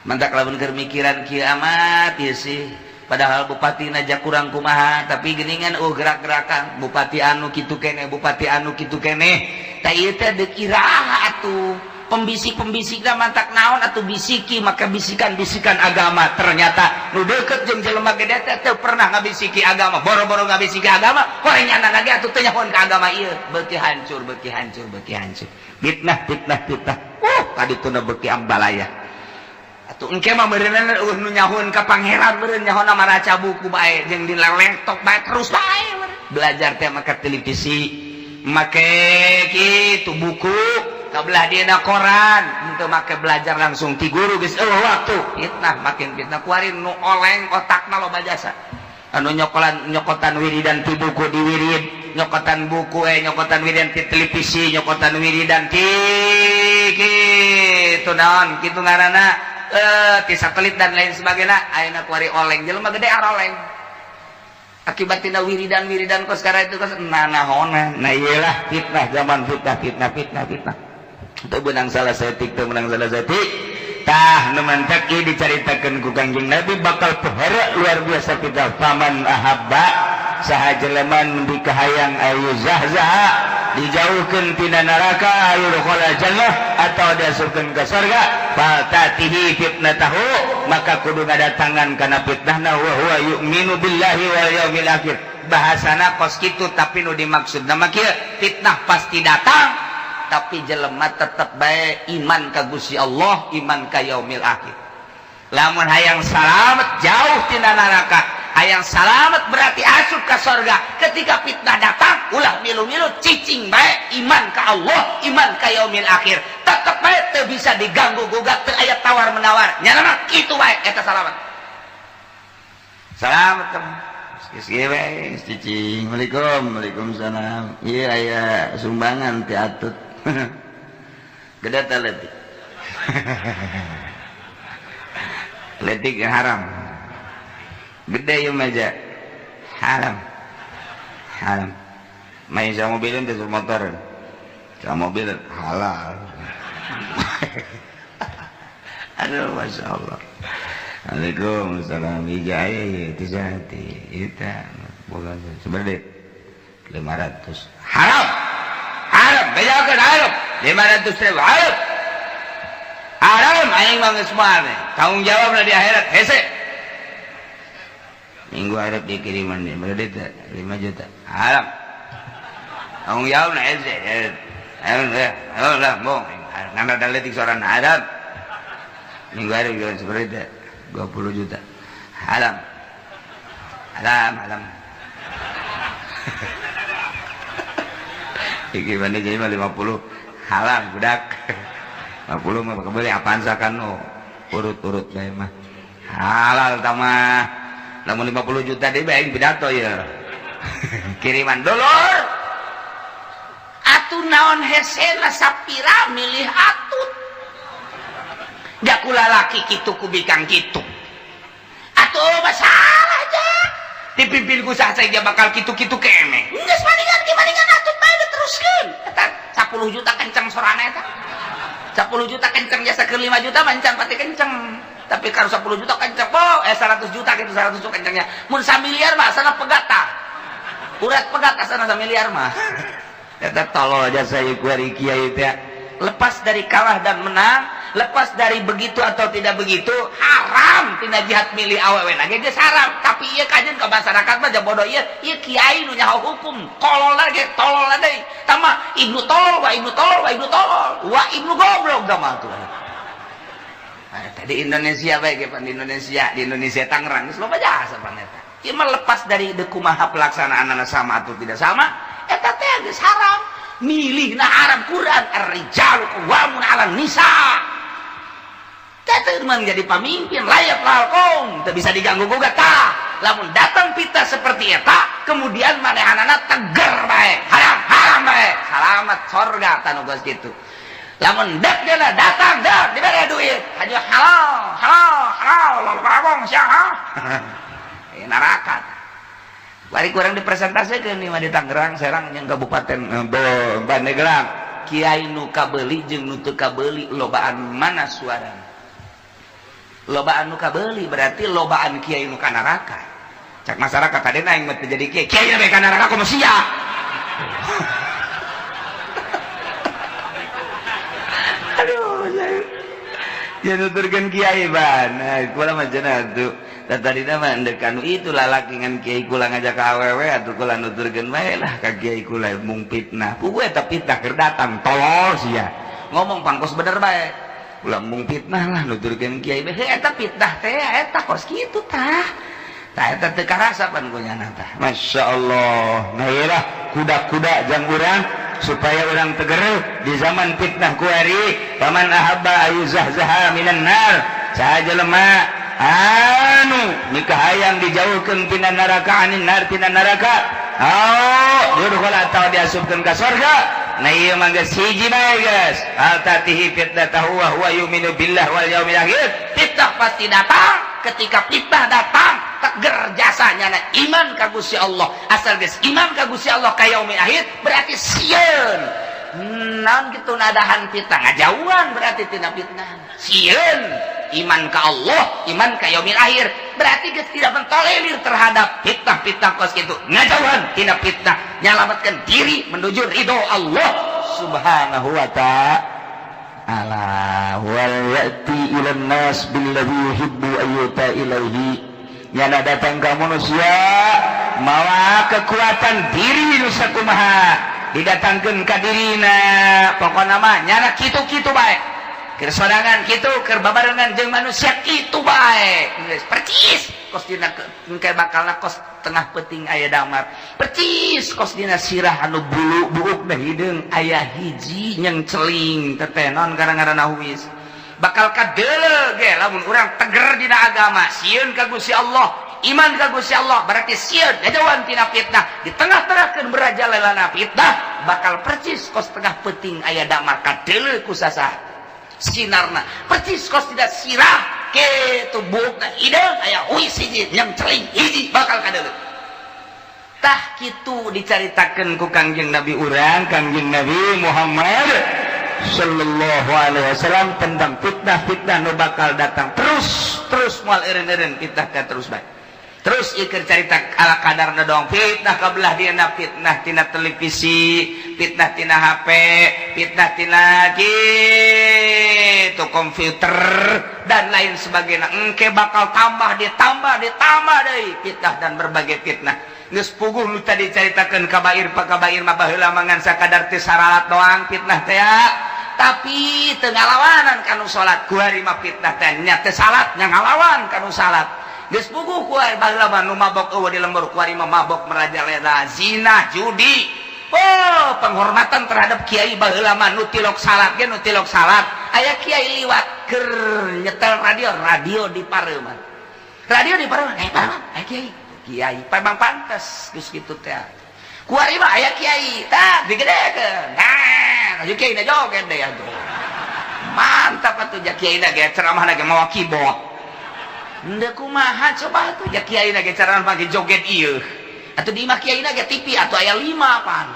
Mantak lamun keur mikiran kieu amat ieu sih. Padahal bupati aja kurang kumaha, tapi geningan, oh, gerak-gerakan bupati anu kitu kene, bupati anu kitu kene. Tah, ieu teh deuk iraha atuh? Pembisik-pembisikna mantak naon atuh bisiki? Maka bisikan-bisikan agama, ternyata nu deukeut jeung jelema gede teh teu pernah ngabisiki agama. Boro-boro ngabisiki agama, horeng nyana lagi atuh teu nyahoan ka agama ieu. Beuki hancur, beuki hancur, beuki hancur. Fitnah, fitnah, fitnah. Tadi tuna beuki ambalaya. Atuh engke mah meureunna eueuh nu nyahoan ka pangeran, meureun nyahoana maraca buku bae jeung di laptop bae terus bae meureun. Belajar teh make televisi, make kitu buku, kabelah dina koran, henteu make belajar langsung ti guru geus eueuh waktu. Fitnah makin fitnah kuari, nu oleng otakna loba jasa. Anu nyokolan nyokotan wiridan ti buku di wirid, nyokotan buku, eh, nyokotan wiridan ti televisi, nyokotan wiridan ti kitu naon kitu ngaranna, eh, ti satelit dan lain sebagainya. Ayeuna kuari oleng, jelema gede aroleng akibat tina wiridan-wiridan kos sekarang itu kos nanahonan. Nah, iyalah fitnah zaman fitnah, fitnah, fitnah, fitnah. Teu beunang salah saeutik, teu meunang salah saeutik. Tah, nu mantak ieu dicaritakeun ku Kangjeng Nabi bakal pohara luar biasa kita. Faman ahabba, saha jelema nu dikahayang, ayu zahzaha, dijauhkeun tina neraka, ayu yudkhala jannah, atau diasupkeun ka surga, faltatihi fitnatahu, maka kudu ngadatangan kana fitnahna, wa huwa yu'minu billahi wal yaumil akhir. Bahasana kos kitu, tapi nu dimaksud nama kieu, fitnah pasti datang, tapi jelema tetep bae iman ka Gusti Allah, iman ka yaumil akhir. Lamun hayang salamet jauh tina neraka, hayang salamet berarti asup ka sorga, ketika fitnah datang ulah milu-milu, cicing bae, iman ka Allah, iman ka yaumil akhir, tetep bae teu bisa diganggu gugat, teu aya tawar menawar. Nyana mah kitu bae, eta salamet. Salamet teman. Geus kieu bae, cicing. Assalamualaikum, waalaikumsalam. Ieu aya sumbangan ti Atut. Gede teh letik. Letik yang haram. Gede ieu mah aja. Haram. Haram. Main sama mobil teh, motor. Sama mobil halal. Aduh, masya Allah. Waalaikumsalam. Ijaya itu sati. Itu bukan sebenarnya 500. Haram, haram, bejakeun haram. 500 ribu haram, haram. Aing mah geus moal tanggung jawab di akhirat hese. Minggu harap dikiriman nih, berarti 5 juta. Haram. Tanggung jawab na lah, bong. Ngan ada letik seorang Adam. Minggu hari seperti itu, 20 juta. Halam. Halam, halam. Iki mana jadi 50 halam budak. 50 mah kebeli apaan sakan no. Urut-urut bae mah. Halal tamah. Lamun 50 juta deui bae pidato ya. Kiriman dulur. Atuh naon hesena sapira milih atut. Jakula laki kitu ku bikang kitu. Atuh masalah aja. Dipimpin ku saha dia bakal kitu-kitu kene. Geus maningan ge maningan atut bae diteruskeun. Eta 10 juta kenceng sorana eta. 10 juta kenceng jasa ke 5 juta mancan pati kenceng. Tapi kalau 10 juta kenceng, oh, 100 juta gitu 100 juta kencengnya. Mun samiliar mah asana pegat tah. Urat pegat asana samiliar mah. Eta tolol jasa ieu kuari kiai teh. Lepas dari kalah dan menang, lepas dari begitu atau tidak begitu, haram tina jihad milih awewe lagi geus haram. Tapi ieu kajeun ka masyarakat mah bodoh ieu, ieu kiai nu nyaho hukum, kolol lagi, tolol deui. Tama ibnu tolol wa ibnu tolol wa ibnu tolol, wa ibnu goblok da mah tuh. Nah, di Indonesia bae ge pan di Indonesia, di Indonesia Tangerang geus loba jasa pan eta. Ieu mah lepas dari kumaha pelaksanaanna sama atau tidak sama, eta teh geus haram. Milih na haram Quran ar-rijalu qawwamun 'alan nisa. Teh menjadi pemimpin layak lalkong teu bisa diganggu gugat tah. Lamun datang pita seperti eta, kemudian manehanana teger bae, haram haram bae. Salamat sorga tanu geus kitu. Lamun dek dia datang dek dibere duit, hanya halal halal halal lalu babong sia. Neraka. Bari kurang dipresentasikan nih mah di Tangerang, Serang yang Kabupaten Pandeglang. Kiai nu kabeli jeung nu teu kabeli lobaan mana suarana? Lobaan nu kabeli berarti lobaan kiai nu ka neraka. Cak masyarakat tadi aing mah teu jadi kiai, kiai bae ka neraka kumaha sia. Aduh, ya nuturkeun kiai ban. Nah, kula mah cenah tuh. Tadi mah endek anu itu lalaki ngan kiai kula ngajak ka awewe atuh kula nuturkeun bae lah ka kiai kula mung fitnah. Puguh eta fitnah keur datang tolol sia. Ngomong pangkos bener bae. Kula mung fitnah lah nuturkeun kiai bae. Heuh eta fitnah teh eta kos kitu tah. Tah eta teu karasa pan ku nyana tah. Masya Allah. Nah ieu lah kuda-kuda jang urang supaya urang teger di zaman fitnah kuari. Paman ahabba ayuzahzaha minan nar. Saha jelema anu nikah hayang dijauhkeun tina neraka anin nar tina neraka. Oh, yudkhul atawa diasupkeun ka surga. Nah ieu mah geus hiji bae geus. Al tatihi fitnatahu wa huwa yu'minu billah wal yaumil akhir. Fitnah pasti datang. Ketika fitnah datang, teger jasanya na iman ka Gusti Allah. Asal geus iman ka Gusti Allah ka yaumil akhir berarti sieun. Naon kitu nadahan fitnah ngajauhan berarti tina fitnah. Sieun iman ka Allah, iman ka yaumil akhir berarti geus tidak mentolerir terhadap fitnah-fitnah kos kitu. Ngajauhan tina fitnah, nyalamatkan diri menuju ridho Allah Subhanahu wa ta'ala. Wal ya'ti ilan nas billadhi yuhibbu ayyuta ilaihi. Nyana datang ka manusia mawa kekuatan diri nu sakumaha didatangkeun ka dirina. Pokona mah nyana kitu-kitu bae. Keur sorangan kitu, keur babarengan jeung manusia kitu bae. Geus percis kos dina engke bakalna kos tengah peuting aya damar. Percis kos dina sirah anu bulu buuk da hideung aya hiji nyeng celing teteh naon gara-garana huis. Bakal kadeuleu ge lamun urang teger dina agama, sieun ka Gusti Allah, iman ka Gusti Allah berarti sieun ngajauhan tina fitnah. Di tengah-tengahkeun berajalelana fitnah bakal percis kos tengah peuting aya damar kadeuleu ku sasah sinarna. Percis kos tidak sirah kitu buukna hideung aya huis hiji nyeng celing hiji bakal kadeuleu. Tah kitu dicaritakeun ku Kangjeng Nabi urang, Kangjeng Nabi Muhammad sallallahu alaihi wasallam tentang fitnah-fitnah nu bakal datang terus terus moal eureun-eureun fitnah teh terus bae. Terus ieu keur carita ala kadarna doang fitnah kabelah dieuna, fitnah tina televisi, fitnah tina HP, fitnah tina kitu komputer dan lain sebagainya. Engke bakal tambah ditambah ditambah deui fitnah dan berbagai fitnah. Geus puguh nu tadi caritakeun kabair pa kabair mah baheula mah ngan sakadar teu saralat doang fitnah teh, tapi teu ngalawanan kanu salat. Kuari mah fitnah teh nya teu salat, nya ngalawan kanu salat. Geus puguh kuari baheula mah nu mabok eueuh di lembur, kuari mah mabok merajalela, zina, judi. Oh, penghormatan terhadap kiai baheula mah nu tilok salat ge, nu tilok salat aya kiai liwat keur nyetel radio, radio di pareuman, radio di pareuman, eh pareuman aya kiai, kiai memang pantes geus kitu teh. Kuari mah aya kiai tah digedekeun, nah aya kiai na joget deh atuh, mantap atuh. Ja kiai na ge ceramah na ge mawa keyboard. Henteu kumaha coba atuh, ja kiai na ge ceramah ge joget ieu atuh. Di imah kiai na ge TV atuh aya 5 pan,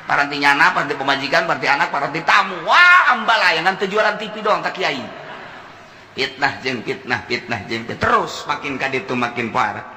paranti nyana, paranti pemajikan, paranti anak, paranti tamu. Wah, ambalaya ngan teu jualan TV doang tak kiai. Fitnah jeung fitnah, fitnah jeung fitnah, terus makin ka ditu makin parah.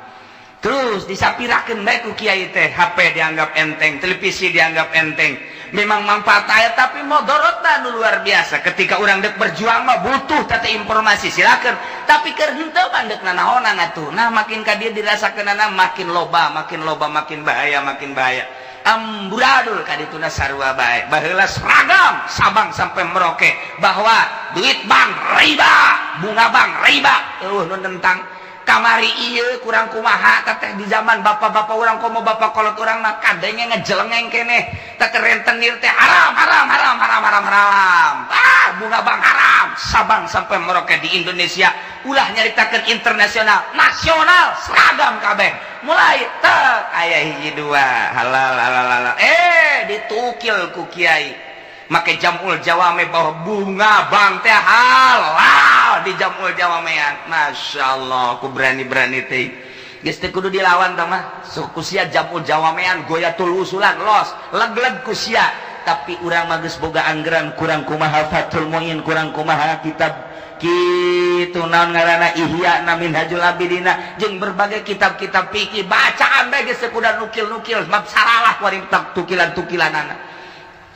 Terus disapirakeun bae ku kiai teh. HP dianggap enteng, televisi dianggap enteng. Memang manfaat aya, tapi modorotna nu luar biasa. Ketika urang dek berjuang mah butuh tata informasi, silakan, tapi keur henteu mah deuk nanaonan atuh. Nah, makin ka dieu dirasakeunana makin loba, makin loba, makin bahaya, makin bahaya, amburadul ka dituna sarua bae. Baheula seragam Sabang sampai Merauke bahwa duit bank riba, bunga bank riba, eueuh nu nentang. Kamari ieu kurang kumaha teh, di zaman bapak-bapak urang, komo bapak kolot urang mah kadenge ngejelengeng keneh teh, rentenir teh haram, haram, haram, haram, haram, haram, ah, bunga bank haram. Sabang sampai Merauke di Indonesia, ulah nyaritakeun internasional, nasional, seragam kabeh. Mulai tek aya hiji dua halal, halal, halal, eh ditukil ku kiai make jamul jawame bahwa bunga bank teh halal di jamul jawamean. Masya Allah, aku berani-berani teh geus teu kudu dilawan tah mah. Sok ku sia jamul jawamean, goyatul usulan, los leg-leg ku sia. Tapi urang mah geus boga anggaran, kurang kumaha Fathul Muin, kurang kumaha kitab kitu naon ngaranna, Ihya na, Minhajul Abidina, jeung berbagai kitab-kitab fikih bacaan bae geus teu kudu nukil-nukil, sebab saralah kuari tukilan-tukilanana.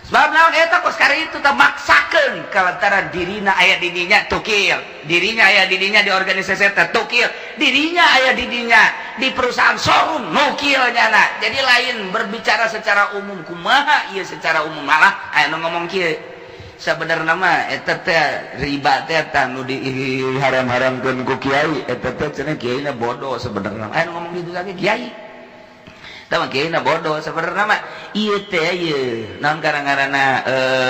Sebab naon eta kos kari itu tak maksakeun kalantara dirina aya di dinya tukil, dirinya aya di dinya di organisasi eta tukil, dirinya aya di dinya di perusahaan showroom nukil nyana. Jadi lain berbicara secara umum kumaha ieu, secara umum malah aya nu ngomong kieu, sabenerna mah eta teh riba teh eta nu diharam-haramkeun ku kiai eta teh cenah kiaina bodoh. Sebenarnya aya nu ngomong gitu lagi, kiai tah kiai na bodoh. Sebenarnya mah ieu teh ieu naon karang-karana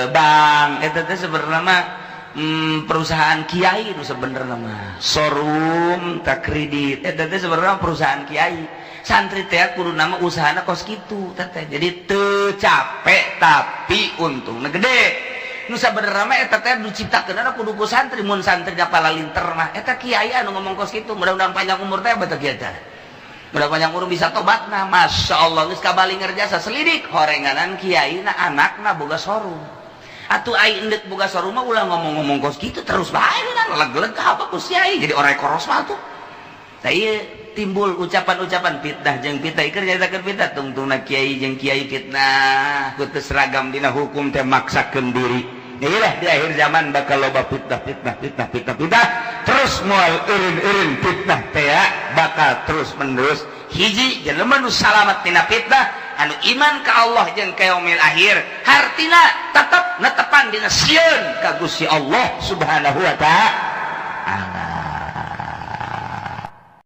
bank eta teh sebenarnya mah perusahaan kiai nu sebenarnya mah showroom tak kredit eta teh sebenarnya perusahaan kiai. Santri teh kudu nama usahana kos kitu teh, jadi teu capek tapi untungna gede. Nu sabenerna mah eta teh diciptakeun kudu ku santri, mun santri palalinter mah. Eta kiai anu ngomong kos kitu, mudah-mudahan panjang umur teh betul kiai teh, mudah panjang umur bisa tobat. Nah, Masya Allah, geus kabalinger jasa selidik horenganan kiai na anakna boga showroom atuh. Ai endek boga showroom mah ulah ngomong-ngomong kos kitu terus bae kan leg-leg apa ku kiai, jadi orang koros mah tuh. Tah, ieu timbul ucapan-ucapan fitnah jeung fitnah, ieu nyaritakeun fitnah tungtungna kiai jeung kiai fitnah ku teu seragam dina hukum teh maksakeun diri. Inilah di akhir zaman bakal loba fitnah, fitnah, fitnah, fitnah, fitnah terus, moal eureun-eureun fitnah teh bakal terus menerus. Hiji jelema nu salamat tina fitnah anu iman ka Allah jeung ka yaumil akhir, hartina tetep netepan dina sieun ka Gusti Allah Subhanahu wa Ta'ala.